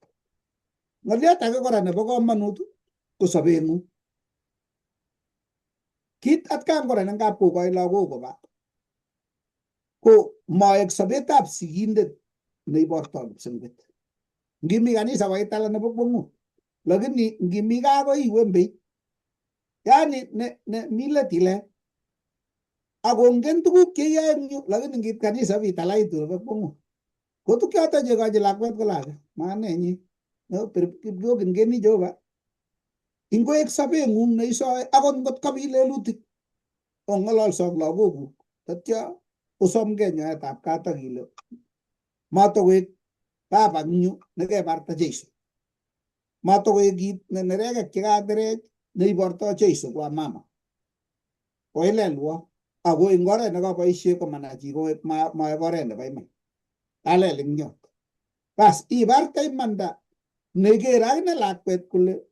Ng'oliot age kora nebo komonut ko sobeng'ung. Kit atkan kora nengap kokoi lagok koba ko maek sobetab sigindet neibortoi kipsengwet. Ngimi kanisa koitala nebo kwong'ut, lakini ngimi gaa ko iwembeit. Yani ne mi let ile akongen tuguk cheyoe eng yu lakini ngit kanisa bitalaitu nebo kwong'ut. Ko tuk choto chekochi lakwet kolale manenyi kipkokingeni Jehova ingoek sobeng'ung neisoe akot ngot kobit lelutik ong'ololso ak lagokuk tatya osomgei nyoetab kat ak ile matokoek baba eng yu nekebarta Jeiso. Matokoek kit ne nerekek chekaterech neibortoi Jeiso kwa mama. Koilelwo ako eng oret nekaboisie komana chi maek oret nebo iman. Alel eng yot. Bas ibarte imanda nekere akine lakwet kole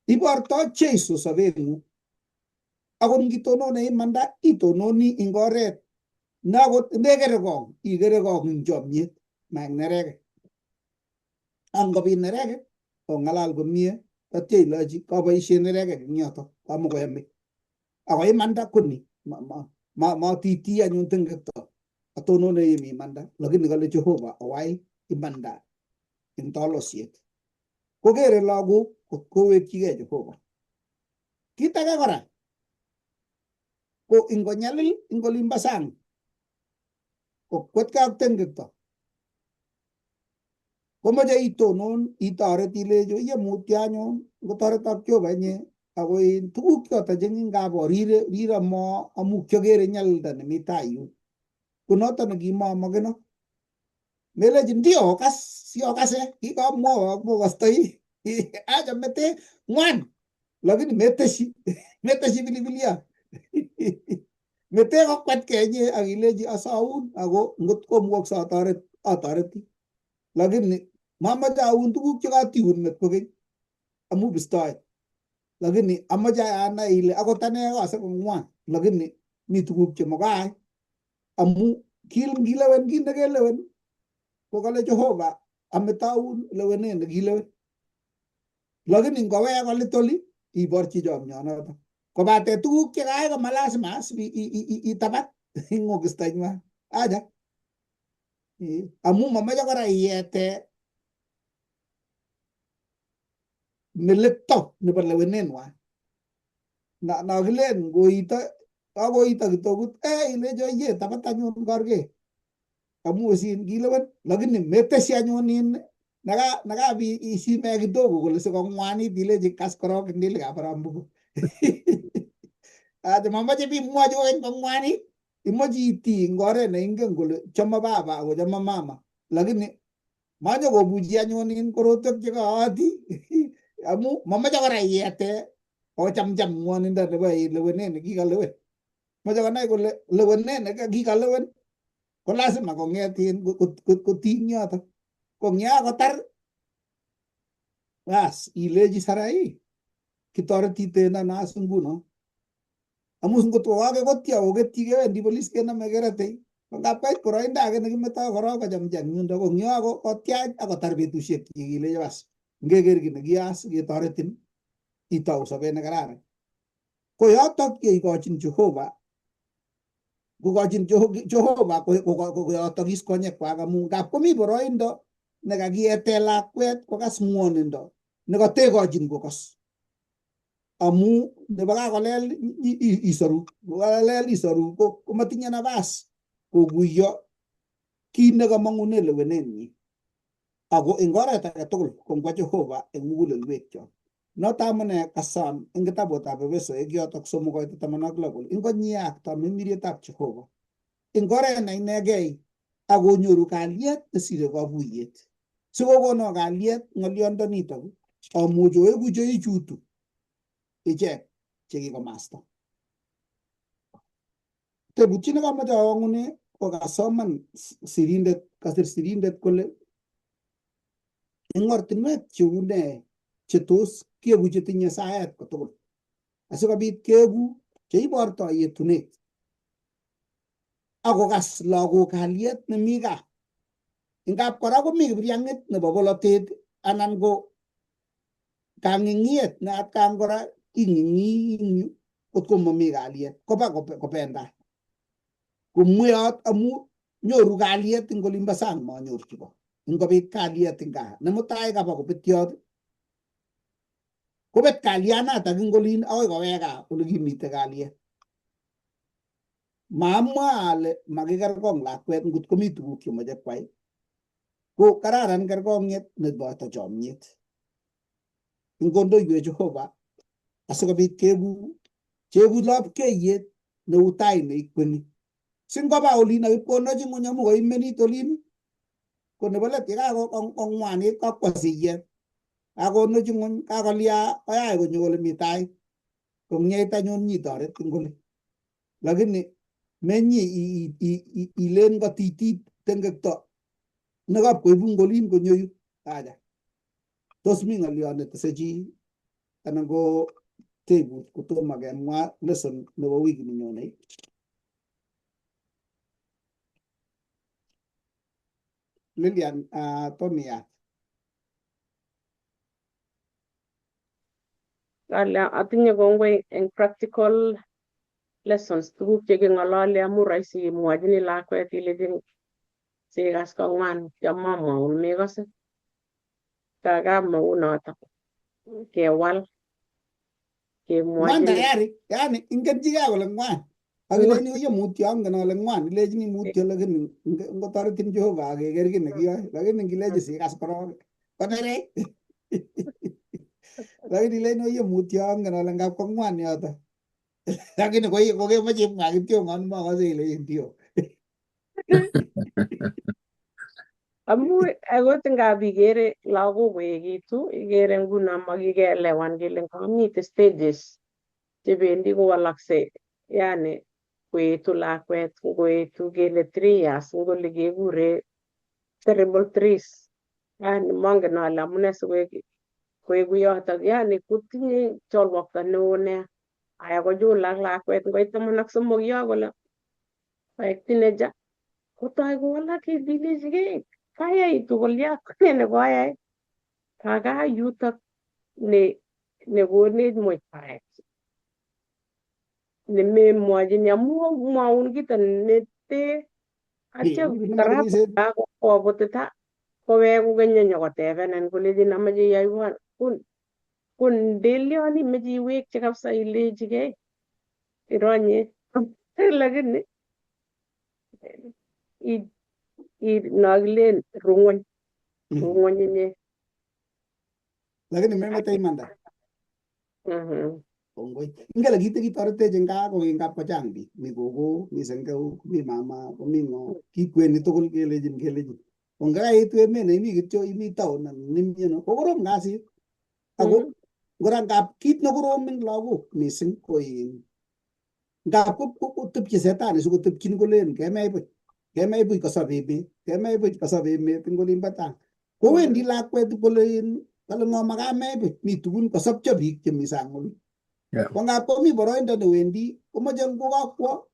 ibortoi Jeiso sobeng'ung. Akot ngitonone imanda itononi eng oret ne akot ndekere kong ikere kong eng chomiet ma eng nerekek. Angobit nerekek ong'alal komie tatya ilochi kaboisie nerekek eng yoto kamukoyome. Ako imanda koni matiti anyun tengekto atonone yemi imanda lakini kale Jehova owai imanda eng tolosiet. Kokere lagok kowekchigei Jehova. Kit age kora ko ingonyalil ing olimbo sang kokwetkei ak tengekto komoche itonon itoret ilechi iye mutyo anyun ngotoretok Jehova inye ako in tuguk choto che ngap orire rire mo amu kyokere nyalilda nemi tai yun. Ko noto nekimomokeno. Melechi ndio kas siokase kikamwowo mokostoi acha mete ng'wan lakini meteshi meteshi pilipilia mete kokwetkei inye ak ilechi asoun ako ngot komukokse atoret atoreti lakini mamoche aun tuguk chekatiun met kokeny amu bistoet lakini amoche anai ile akot ane akose kong'wan lakini mi tuguk chemokai amu ngilewen kit nekelewen ko kale Jehova ametaun lewenet nekilewen lakini ngowek kolit oli iborchi chomyonoto kobate tuguk chekayai koma lazima itabat ing ng'okistonywan acha amu momoche kora iyete melekto nebo lewenenwan no kilen ngoito kakoito kitokut ilecho iye tabat anyun korkei amu osin kilewen lakini meteshi anyun in nakabi isime kidogo kole sikong'wanit ilechi kas korok indile kabarambuku acha mamoche bimwochi kokeny kong'wanit imoche iti eng oret neingen kole chomo baba ako chomo mama lakini manyokobuchi anyun in korotwek chekaati amu mamoche kora iyete kochamcham ng'wonindo nebo lewenet nekikalewen moche konai kole lewenet nekikalewen ko lazima kong'et in kotiny yoto ko ngya kotar Bas ilechi sarai kitoretiten ano as nguno. Amu ngot kokakekotyi akoketyi kewendi polis kenome kerate. Ko ngap koit boroindo age nekimetoi korok kochamcham yundo ko ngyo ko kotyach akotar betusiek chik ilechi bas ngeker kit nekiyoe ketoretin itou sobet nekararan. Ko yotok yeikochin Jehova kokochin Jehova koyotokis konyekwak amu ngap komi boroindo nekakiete lakwet kokas ngwonindo nekatekochin kokos amu nebo kakolel isoru kokalel isoru komatinye nafas kokuyo kit nekamong'une lewenenyi ako eng oret age tugul ko ngwa Jehova eng mugulelwekyok. Noto amune kasam eng kitabutab Efesoek yotok 3:16 kole ingonyiyakto mimirietab Jehova eng oret ne inegei akonyoru kalyet nesire kaguiyet. Sikokono kalyet ng'olyondonitok amuch oeku cheichutu ichek chekikomasta. Tebutiet nekamoche awang'une ko kasoman sirindet kasir sirindet kole eng ortinwek cheu nee chetos kieku chetinye saet kotugul asikobit keeku cheibortoi yetunet akokas lagok kalyet nemi gaa. Ingap kora komi kipryang'it nebo bolotet anan ko kang'ing'iet ne atkan kora ing'ing'ii eng yu kot ko mami kalyet koba kobendat komweyot amu nyoru kalyet eng olimbo sang manyorchi ko ingobit kalyet eng gaa ne mutai kaba kobetyot kobet kalyanatak eng olin akoi kowek gaa ole kimite kalyet. Maamwa ale makikerkong lakwet ngot komi tuguk chemoche kwai ko kararan kerkong'et neboto chomyet. Ingondoiwech Jehova asikobit keku cheku lapkeiyet neu tai neikweni. Singoba olin ak ipkonochi ng'weny amu kaimenit olin ko nebo let yekakong'wanit kakwa siyet kakonochi ng'weny kakolya koyai konyo kole mi tai kong'yeit anyun nyitoret eng oli. Lakini menyi ilen katitit tengekto nekapkoibu eng olin konyo yu aja. Tos mi ng'olyo netese chi anan ko tebut kotomo kemwa lesson nebo wikit nenyone? Lilian, Tomiyat. Ale atinye kongoi eng practical lessons tuguk cheking'ololi amu rahisi imwochini lakwet ilechin sikas kong'wan kiamamwaun mekose kakamau notok kewal Ng'wan kemwochini tayari, yani ingen chikee kole ng'wan. Ak ilechini oye mutyo angen ale ng'wan, ilechini mutyo lakini ngotoretin Jehova ak keker kiy nekiyoe, lakini ngilechi sikas korok konere. Lakini ilechini oye mutyo angen ale ngap kong'wan yoto. Lakini kokemoche imwa kityongon mokose ile ndio. Amu akot ngap ikere lagok koekitu ikere nguno makikeelewan kele ngamite stages chebendi kowalakse yani koetu lakwet ngoetu kele 3 years ngole kekure terrible threes yani mongen ale amune sikoek koeku yotok yani kotinye cholwokto neo nea aya kochulak lakwet ngoit 13 yo kole koek teenager kotoi kowalak ilechigei kayaitu kolya kone nekoyai kaka yutok ne nekonech muitaet nememwochini amu mwaun kito nete atya Ibunu karap kaniset. kakobutita koweku keny nyokotebenin kolechin amoche iyoiwon ko ndelion imoche iwekyi kabisa ilechigei ironye lakini nokilen ru ng'weny ru ng'weny inye. Lakini memete imanda. Kongoi. Ingele kit nekitoretech eng gaa ko kingap kochang biik. Mi gogo, mi sengeu, mi mama, komi ng'o. Kikweni tugul kelechin kelechin. Ko ngakaitu emet neimi kityo imi town anan nimi ano kokorom kasit. Ako kora ngap kit nekorom eng lagok mising ko in ngap kotepche setani sikotepchin kolen kemei buch. Kemei buch kosob emet. Kemei buch kosob emet eng olimbo tang. Kowendi lakwet kole in Kale ng'o makamech buch, mi tugun kosopcho biik chemi sang oli. Yeah. Ko ngap komi boroindo newendi komoche ngokakwo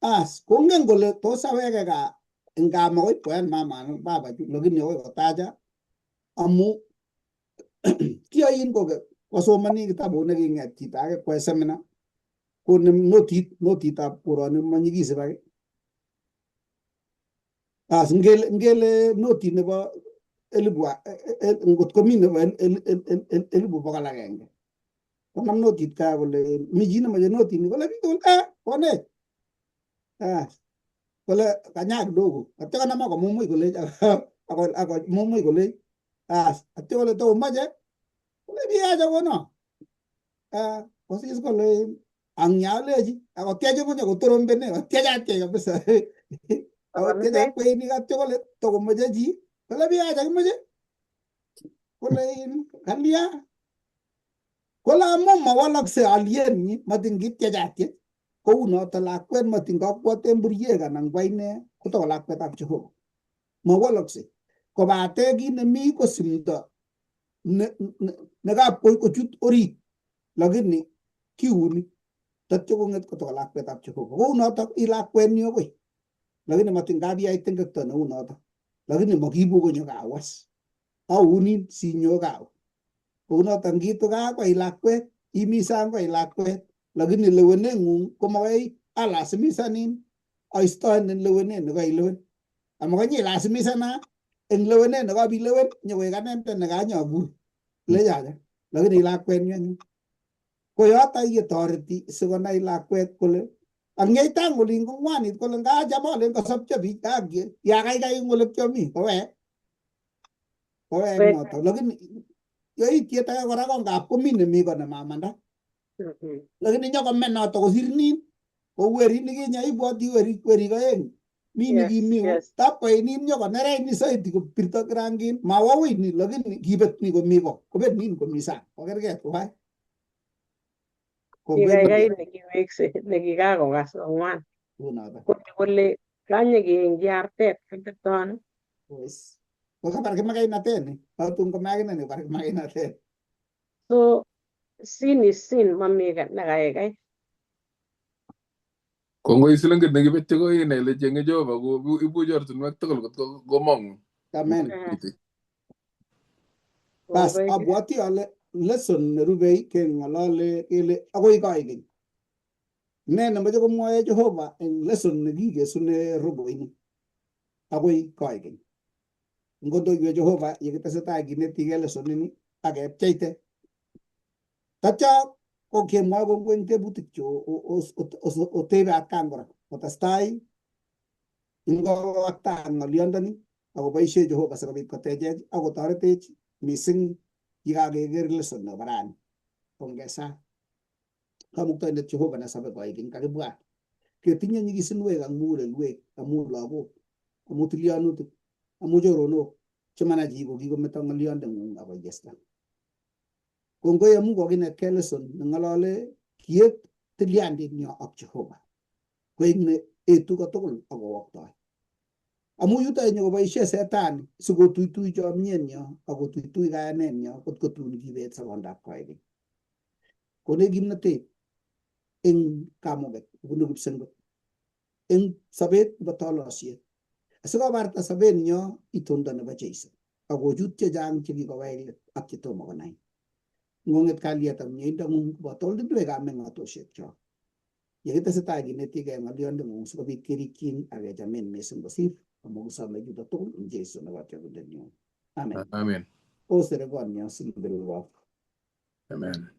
as kongen kole tos aweke gaa nga makoi koyan mama anan baba chu lakini akoi kotacha amu kiyoin ko kwasomani kitabut neking'et chito age kwae seminar konem notit notitab koroni manyikis ibak. As ngele notit nebo elibu ngot komi nebo 100,000 konam notit kaa kole mi chi nemoche notini kole biik tugul konech. Kole kanya kidogo atyo konam akomumui kole ako mumui kole as atyo kole tomoche kole biacha kono kosis kole ang yalechi akotyech konyo kotorombene kotyechatiech kabisa akotyech kweinik atyo kole tokomoche chi kole biacha kimoche kole kalya kole amu mawalakse alyenyi matin kityechatiech kou noto lakwet matin kakwot en buryek anan kwa ine kotoko lakwetab Jehova mawalakse kobate kit nemi ko simdo nekap kochut orit lakini kiuni tatyo kong'et kotoko lakwetab Jehova kou notok i lakwet ni akoi lakini matin kabiyai tengekto neu notok lakini makiibu konyo kawas aunin sinyo kaa kou notok ngiitu kaa ko i lakwet imi sang ko i lakwet lakini leweneng'ung komakoi alasimisanin aistoenin lewenet nekailewen amakoi nyilasimisan eng lewenet nekabilewen nyokoik anendet nekanyokur lechacha lakini lakwet nyu anyun ko yoto yetoreti sikonai lakwet kole ak ngeitang olin kongwanit kole ngacham alen kosopcho biik yakaikai eng ole kiomi kowek kowek noto lakini yaitiet age kora ko ngap komi nemi ko nemamanda lakini nyokome noto kosir nin kou werit nikinye ibwoti werik oeng mi nikimi tap koinin nyokonerech ni saiti kopirto kirangin mawo wui ni lakini kibet ni komi ko kobet nin komi sang kokerkei tuwai. Kikaikai nekiwekse nekikakokas kong'wan kole kanye keengchi artet kateptono. Kokabar kimakainatet ni tatun komakine ni bar kimakainatet. So sin is sin mami nekaikai. Kongoi silingit nekibetyi ko inai ile cheng'e Jehova ko ibuch ortinwek tugul kot komong'u. Amen. Bas abwati ale lesson nerubei keng'olole kele akoi koikeny. Ne nemoche komwoe Jehova eng lesson nekikesune roboini akoi koikeny. Ngondoiwech Jehova yekitesetai kinetikei lesson ini ak kepcheite. Tatya ko kemwoe kongoi eng tebutik chu otebe atkan kora kotestai ingowakta ng'olyondoni akoboisie Jehova sikobit kotechech akotoretech mising yekakeker lesson nebo rani. Ongesa Kamuktaindet Jehova nesobe koikeny kakibwat ketinye nyikisinwek ak mugulelwek amu lagok amu tilyanutik amu choronok chemanai chi ko kikometo ng'olyondeng'ung akoikesta. Kongoi amu kokinetkei lesson neng'olole kiet tilyanditnyo ak Jehova koek ne etu kotugul akowoktoi. Amu yuto nyokoboisie setani sikotuitui chomyenyo akotuitui kayanenyo kot kotun kibet sobondab koikeny. Konech kimnatet eng kamuget bunu kipsengut eng sobet nebo tolosiet asikobarta sobenyo itondo nebo Jesu akochut chechang chekikowek let ak chetomo konai. Ngong'et kalyet ak mieindong'ung koboto oltinwekab meng'otosiekyok. Yekitesetai kinetikei ng'olyondeng'ung sikobit kerikyin ak kechamin mising kosir amu kisome chuto tugul eng Jesu ne kotiorindenyo. Amen. Amen. Osere konyo simbilwok. Amen.